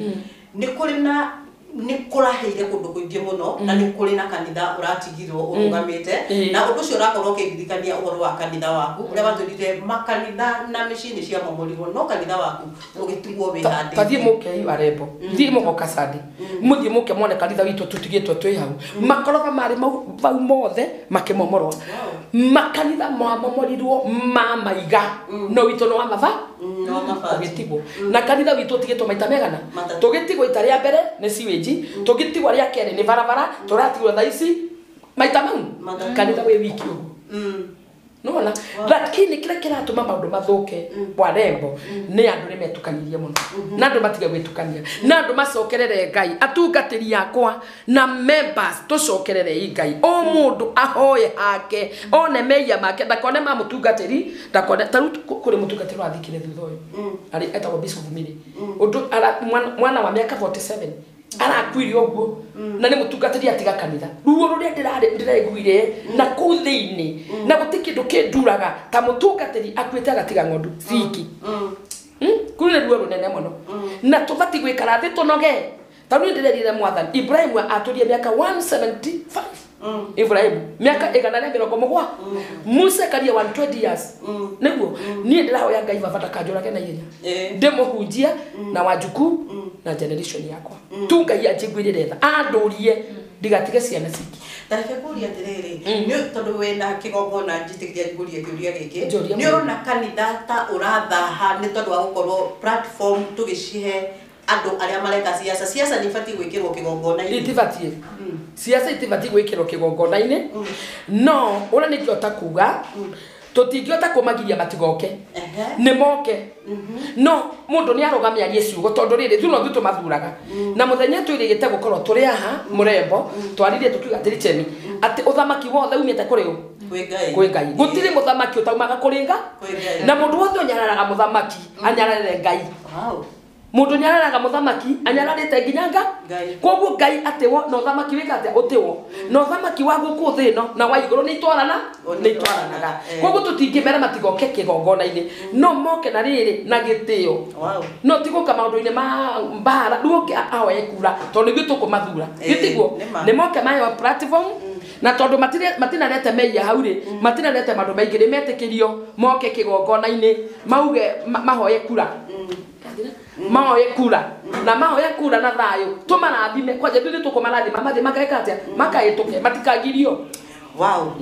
nĩ kũrĩ na nĩ kũrahĩire kũndũ kũingĩ mũno na nĩ kũrĩ na kanitha ũratigirwo ũrũgamĩte na ũndũ ũcio ũrakorwo ũkĩndirikania ũhoro wa kanitha waku ũrĩa watwĩrire makanitha na mĩciĩ nĩ ciamomorirwo no kanitha waku ũgĩtigwo wĩhandĩte. Tathiĩ mũke Iwarembo thiĩ mũgoka Sunday mũthiĩ mũke mwone kanitha witũ tũtigĩtwo twĩ hau makoroba marĩ vau mothe makĩmomorwo makanitha mamomorirwo ma maiga no witũ nĩ wa maba ũgĩtigwo na kanitha witũ ũtigĩtwo maita megana tũgĩtigwo ita rĩa mbere nĩ sewage tũgĩtigwo rĩa kerĩ nĩ barabara tũratigwo thaa ici maita mau kanitha wĩ wiki ũguo nona lakini kila kiratũma maũndũ mathũke warembo nĩ andũ nĩ metukanirie mũno na andũ matige gwĩtukania na andũ macokerere Ngai atungatĩri akwa na members tũcokererei Ngai o mũndũ ahoe hake one mehia make ndakone ma mũtungatĩri ndakone ta rĩu kũrĩ mũtungatĩri wathikire thutha ũyũ arĩ etagwo Bishop Miri ũndũ mwana wa mĩaka 47 Arakuire ũguo na nĩ mũtungatĩri atiga kanitha ruo rũrĩa ndĩraiguire na kũu thĩinĩ na gũtirĩ kĩndũ kĩnduraga ta mũtungatĩri akuĩte agatiga ng'ondu ciki kũu nĩ ruo rũnene mũno na tũbatiĩ gwĩkara thĩ tũnoge ta rĩu ndĩrerire mwathani Ibrahimu atũrie mĩaka 175 Ibrahimu miaka 170 Musa karia 120 years niguo niĩ ndĩrahoya Ngai baba ndakanjũrage na ihenya ndĩmũhunjia na wanjuku na generation yakwa tu Ngai anjiguĩrĩre tha andũrie ndigatige ciana ciki. Tareke kũria atĩrĩrĩ nĩ tondũ wĩna kĩgongona njĩtĩkĩria ngũrie kĩũria gĩkĩ nĩ ũrona kanitha ta ũrathaha nĩ tondũ wa gũkorwo platform tũgĩcihe andũ arĩa mareka siasa siasa nĩ ibatiĩ gwĩkĩrwo kĩgongona-inĩ itibatiĩ siasa itibatiĩ gwĩkĩrwo kĩgongona-inĩ no ũrĩa nĩngĩhota kuga tũtingĩhota kũmagiria matigoke nĩ moke no mũndũ nĩ arũgame arie ciugo tondũ rĩrĩ ithuĩ no ithuĩ tũmathuraga na mũthenya twĩrĩgĩte gũkorwo tũrĩ aha mũrembo twaririe tũkiuga atĩrĩ Chemi atĩ ũthamaki wothe umĩte kũrĩ ũ kwĩ Ngai gũtirĩ mũthamaki ũtaumaga kũrĩ Ngai na mũndũ wothe ũnyararaga mũthamaki anyararĩre Ngai. Mundu nyararaga muthamaki anyararite nginya nga koguo Ngai atiwo no thamaki wika atia utiwo no thamaki wa guku thi no na wa iguru ni itwarana ni itwaranaga koguo tutingimera matigoke kigongona-ini no moke na riri na gitio no tiguka maundu-ini ma mbara riu oke ahoe kura tondu ithuĩ tukumathura gitiguo ni moke mayo platform na tondu matinarete meia hau ri matinarete maundu maingi ni metikirio moke kigongona-ini mauge mahoe kura mahoe kura na mahoe kura na thayo tumarathime kwanja ithuĩ tukumarathima mathi makaeka atia makaĩtũke matikagirio. Wow.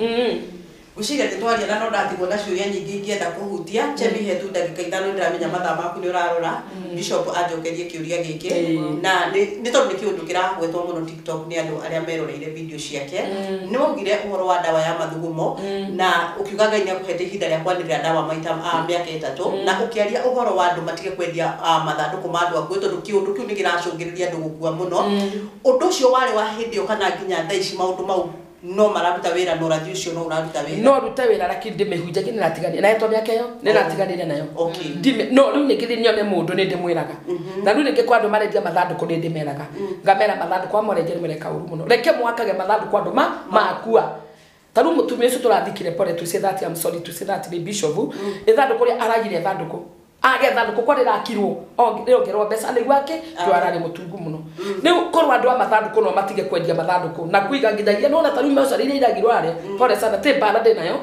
Gwĩciria nĩ twaria na no ndatigwo na ciũria nyingĩ ingĩenda kũhutia Chemi he tu ndagĩka 5 ndĩramenya mathaa maku nĩ ũrarora Bishop anjokerie kĩũria gĩkĩ na nĩ tondũ nĩ kĩũndũ kĩragwetwo mũno TikTok nĩ andũ arĩa meroreire video ciake nĩ waugire ũhoro wa ndawa ya mathugumo na ũkiuga Ngai nĩ akũhete ihinda rĩa kwanĩrĩra ndawa maita mĩaka 3 na ũkĩaria ũhoro wa andũ matige kwendia mathandũkũ ma andũ akuũ tondũ kĩũndũ kĩu nĩ kĩracũngĩrĩria andũ gũkua mũno ũndũ ũcio warĩ wa hĩndĩ ĩyo kana nginya thaa ici maũndũ mau no mararuta wira no rathi ucio no uraruta wira no rute wira lakini ndimihunja ni natiganire na etwa miaka iyo ni natiganire nayo ndime no riu ningi nyone mundu ni ndimwiraga na riu ningi kwa andu marendia mathanduku ni ndimeraga ngamera mathanduku amwe renje mereka uru muno reke mwakage mathanduku andu makua taru mutumia ucio turathikire pole to say that I'm sorry to say that ni bishop ithanduku ria aragire ithanduku age thanduku kwa rirakirwo ongerwo mbeca niguo ake twarari mutungu muno riu korwo andu a mathanduku no matige kwendia mathanduku na kuiga nginyagia nona taru mocarĩ iria iragirwo aria pole sana ti mbara ndi nayo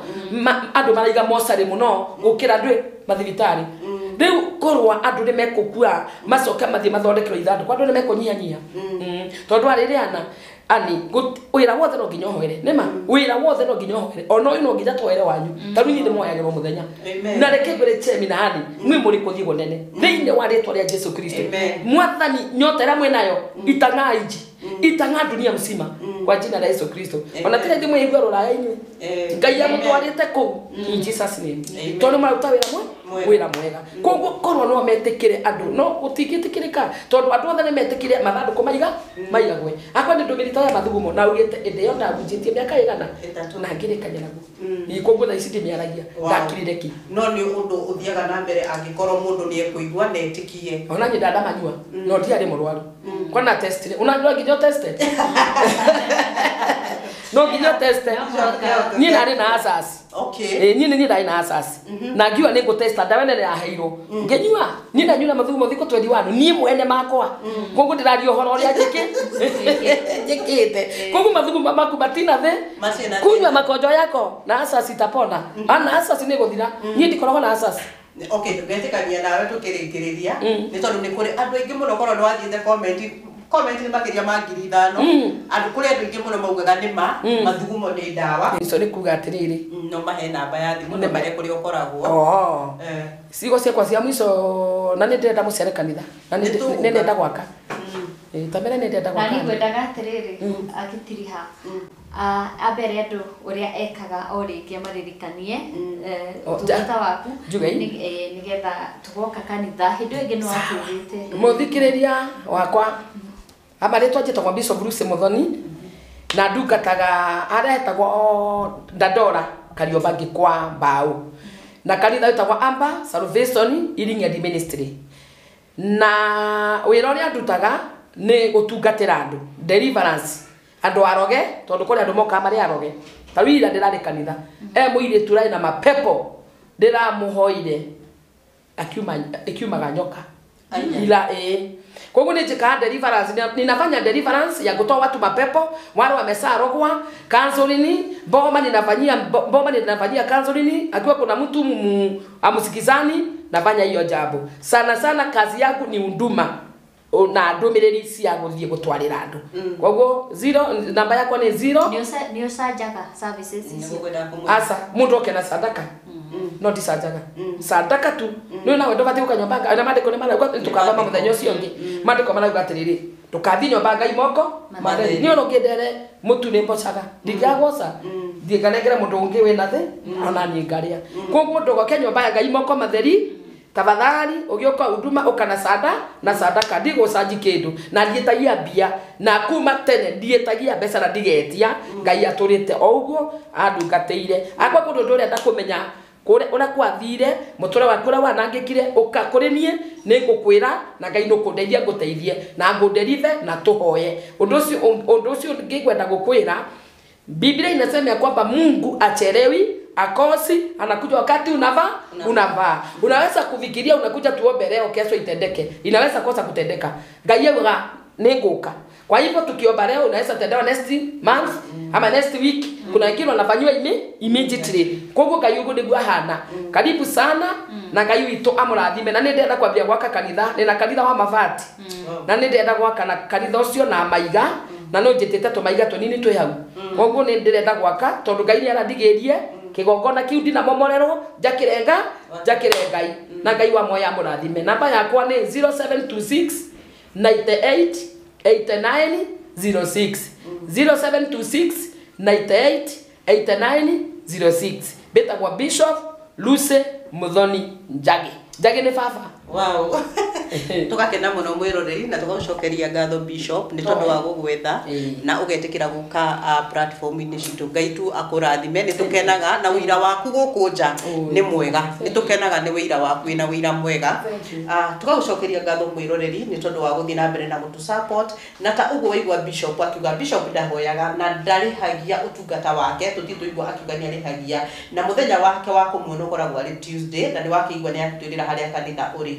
andu maraiga mocarĩ muno gukira andu mathibitari riu korwo andu ni mekukua macoke mathie mathondekerwo ithanduku andu ni mekunyihanyihia tondu aririana ani wira wothe no nginya ũhoere nĩma wira wothe no nginya ũhoere ona ũyũ no nginya twoere wanyu ta rĩu inyuĩ nĩmwoyagĩrwo mũthenya na reke ngwĩre Chemi na Hani mwĩ mũrĩ kũthiĩ kũnene thĩinĩ wa rĩtwa rĩa Jesu Kristo mwathani nyota ĩrĩa mwĩnayo itang'aa inji itang'aa dunia mzima kwa jina la Yesu Kristo ona tira ithuĩ mwĩigua rũraya inyuĩ Ngai amũtwarĩte kũu in Jesus name tondũ maruta wĩra wĩra mwega koguo korwo no metĩkĩre andũ no gũtingĩtĩkĩrĩka tondũ andũ othe nĩmetĩkĩre mathandũkũ maiga maigagwe akwa nĩ ndũmĩrĩri ta ya mathugumo na ugĩte ĩndĩ ĩyo ndahunjĩtie mĩaka ĩgana na ngĩrĩkania naguo ni koguo thaa ici ndĩmĩaragia ndakirire ki no nĩ ũndũ ũthiaga na mbere angĩkorwo mũndũ nĩ ekũigua na etĩkie ona niĩ ndandamanyua no ndiarĩ mũrwaru kwana testire unajua nginya teste no nginya teste niĩ narĩ na asas. Okay. Niĩ nĩ ndarĩ na asas na ngiuga nĩ ngũtesta ndawa ĩno yaheirwo ngĩnyua niĩ ndanyua mathugumo thikũ 21 niĩ mwene makwa koguo ndĩraria ũhoro ũrĩa njĩkĩte koguo mathugumo maku matina thĩ kunywa makonjo yako na asas itapona ana asas nĩ gũthira niĩ ndikoragwo na asas. Okay, tũgetĩkania nawe tũkĩrĩkĩrĩria nĩ tondũ nĩ kũrĩ andũ aingĩ mũno korwo nĩ wathiĩte comment nĩ makĩria ma 5,000 andũ kũrĩ andũ aingĩ mũno maugaga nĩ ma mathugumo nĩ ndawa ico nĩ kuga atĩrĩrĩ no mahe namba ya thimũ na marĩa kũrĩa ũkoragwo ciugo ciakwa cia mũico na nĩ ndĩrenda mũciare kanitha na nĩ ndĩrenda gwaka ta mbere nĩ ndĩrenda gwaka na nĩ ngwendaga atĩrĩrĩ agĩtiriha ambere andũ ũrĩa ekaga o rĩngĩ amaririkanie ũtungata waku nĩgetha tũgoka kanitha hĩndĩ ĩyo ĩngĩ nĩ watwĩrĩte mũthikĩrĩria wakwa amarĩtwa njĩtagwo Bishop Bruce Muthoni na ndungataga harĩa hetagwo Dandora Kariobangi kwa Mbao na kanitha wĩtagwo Amber Salvation Healing and Ministry na wĩra ũrĩa ndutaga nĩ gũtungatĩra andũ deliverance andũ aroge tondũ kũrĩ andũ mokaga marĩ aroge ta rĩu ira ndĩrarĩ kanitha mũirĩtu ũrarĩ na mapepo ndĩramũhoire akiumaga nyoka ila koguo nĩ njĩkaga deliverance, ninafanya deliverance ya kutoa watu mapepo wale wamesarogwa, counseling boma ninafanyia counseling akiwa kuna mtu amusikizani nafanya hiyo jambo. Sana sana kazi yangu ni unduma na ndumiriri cia guthie gutwarira andu. Koguo 0 namba yakwa ni 0 Nĩ ũcanjaga services icio? Asa mundu oke na sadaka no ti sanjaga sadaka tu nĩ nawe ndũbatiĩ gũka nyũmba na mandĩko nĩ marauga tũkathoma mũthenya ũcio ũngĩ mandĩko marauga atĩrĩrĩ ndũkathiĩ nyũmba Ngai moko matheri niĩ ona ũngĩndere mũtu nĩ mbocaga ndingĩagwoca thiĩ nganengere mũndũ ũngĩ wĩna thĩ ona niĩ ngarĩa. Koguo ndũgoke nyũmba ya Ngai moko matheri tafadhali ũgĩũka huduma ũka na sada na sadaka ndigũcanji kĩndũ na ndiĩtagia mbia na kuma tene ndiĩtagia mbeca na ndigetia Ngai atũrĩte o ũguo andungatĩire. Akwa kũndũ ndũrenda kũmenya kũrĩa ũrĩa kwathire mũtũrĩre waku ũrĩa wanangĩkire ũka kũrĩ niĩ nĩ ngũkwĩra na Ngai nĩũkũndeithia ngũteithie na ngũnderithe na tũhoye. Ũndũ ũcio ngĩkwenda gũkwĩra Biblia inasema ya kwamba Mungu achelewi akosi, anakuja wakati unavaa. Unaweza kufikiria unakuja tuombe leo kesho itendeke. Inaweza kosa kutendeka. Ngai yuga nĩngũka. Kwa hivyo tukiomba leo unaweza tendewa next month ama next week. Kuna wengine wanafanywa immediately. Koguo Ngai uguo nĩguo ahana. Karibu sana na Ngai witũ amũrathime. Na nĩ ndĩrenda kwambia gwaka kanitha, nĩ na kanitha wa mabati. Na nĩ ndĩrenda gwaka na kanitha ũcio na maiga. Na no njĩtĩte tũmaiga tũnini twĩ hau. Koguo nĩ ndĩrenda gwaka tondũ Ngai nĩ arandigĩrie kĩgongona kĩu ndinamomorerwo njakĩre Ngai na Ngai wa moya amũrathime. Namba yakwa nĩ 0726 98 89 06 0726 98 89 06. Betagwa Bishop Lucy Muthoni Njagi. Njagi nĩ baba. Wow. Tũgakena mũno mwĩroreri na tũgagũcokeria ngatho Bishop nĩ tondũ wa gũgwetha na ũgetĩkĩra gũka platform-inĩ citũ. Ngai tu akũrathime. Nĩ tũkenaga na wĩira waku gũkũ nja nĩ mwega. Nĩ tũkenaga nĩ wĩira waku wĩna wĩira mwega. Tũgagũcokeria ngatho mwĩroreri nĩ tondũ wa gũthiĩ na mbere na gũtũ support na ta ũguo waigua Bishop akiuga Bishop ndahoyaga na ndarĩhagia ũtungata wake tũthiĩ tũigua akiuga nĩ arĩhagia na mũthenya wake wa kũmuona ũkoragwo arĩ Tuesday na nĩ wakĩigua nĩ atwĩrĩra harĩa kanitha ũrĩ.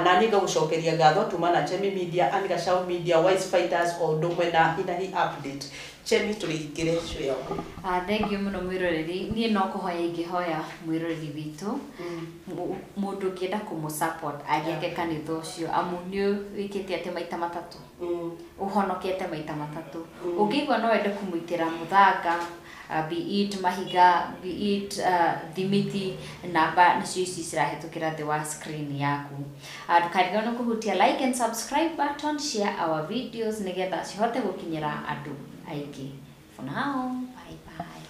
Na niĩ ngagũcokeria ngatho tuma na Chemi Media, Anne Gachau Media, Wise Fighters o ũndũ ũmwe na Hinahi Update. Chemi tũrĩhingĩre show yaku. Thank you mũno mwĩroreri. Niĩ no kũhoya ingĩhoya mwĩroreri witũ mũndũ ũngĩenda kũmũ support agĩake kanitha ũcio amu nĩ wĩkĩte atĩ maita matatũ ũhonokete maita matatũ ũngĩigua no wende kũmũitĩra mũthanga be it mahiga, be it thimiti, namba nacio ici cirahĩtũkĩra thĩ wa screen yaku. Ndũkariganĩrwo nĩ kũhutia like and subscribe button, share our videos nĩgetha cihote gũkinyĩra andũ aingĩ. For now, bye bye.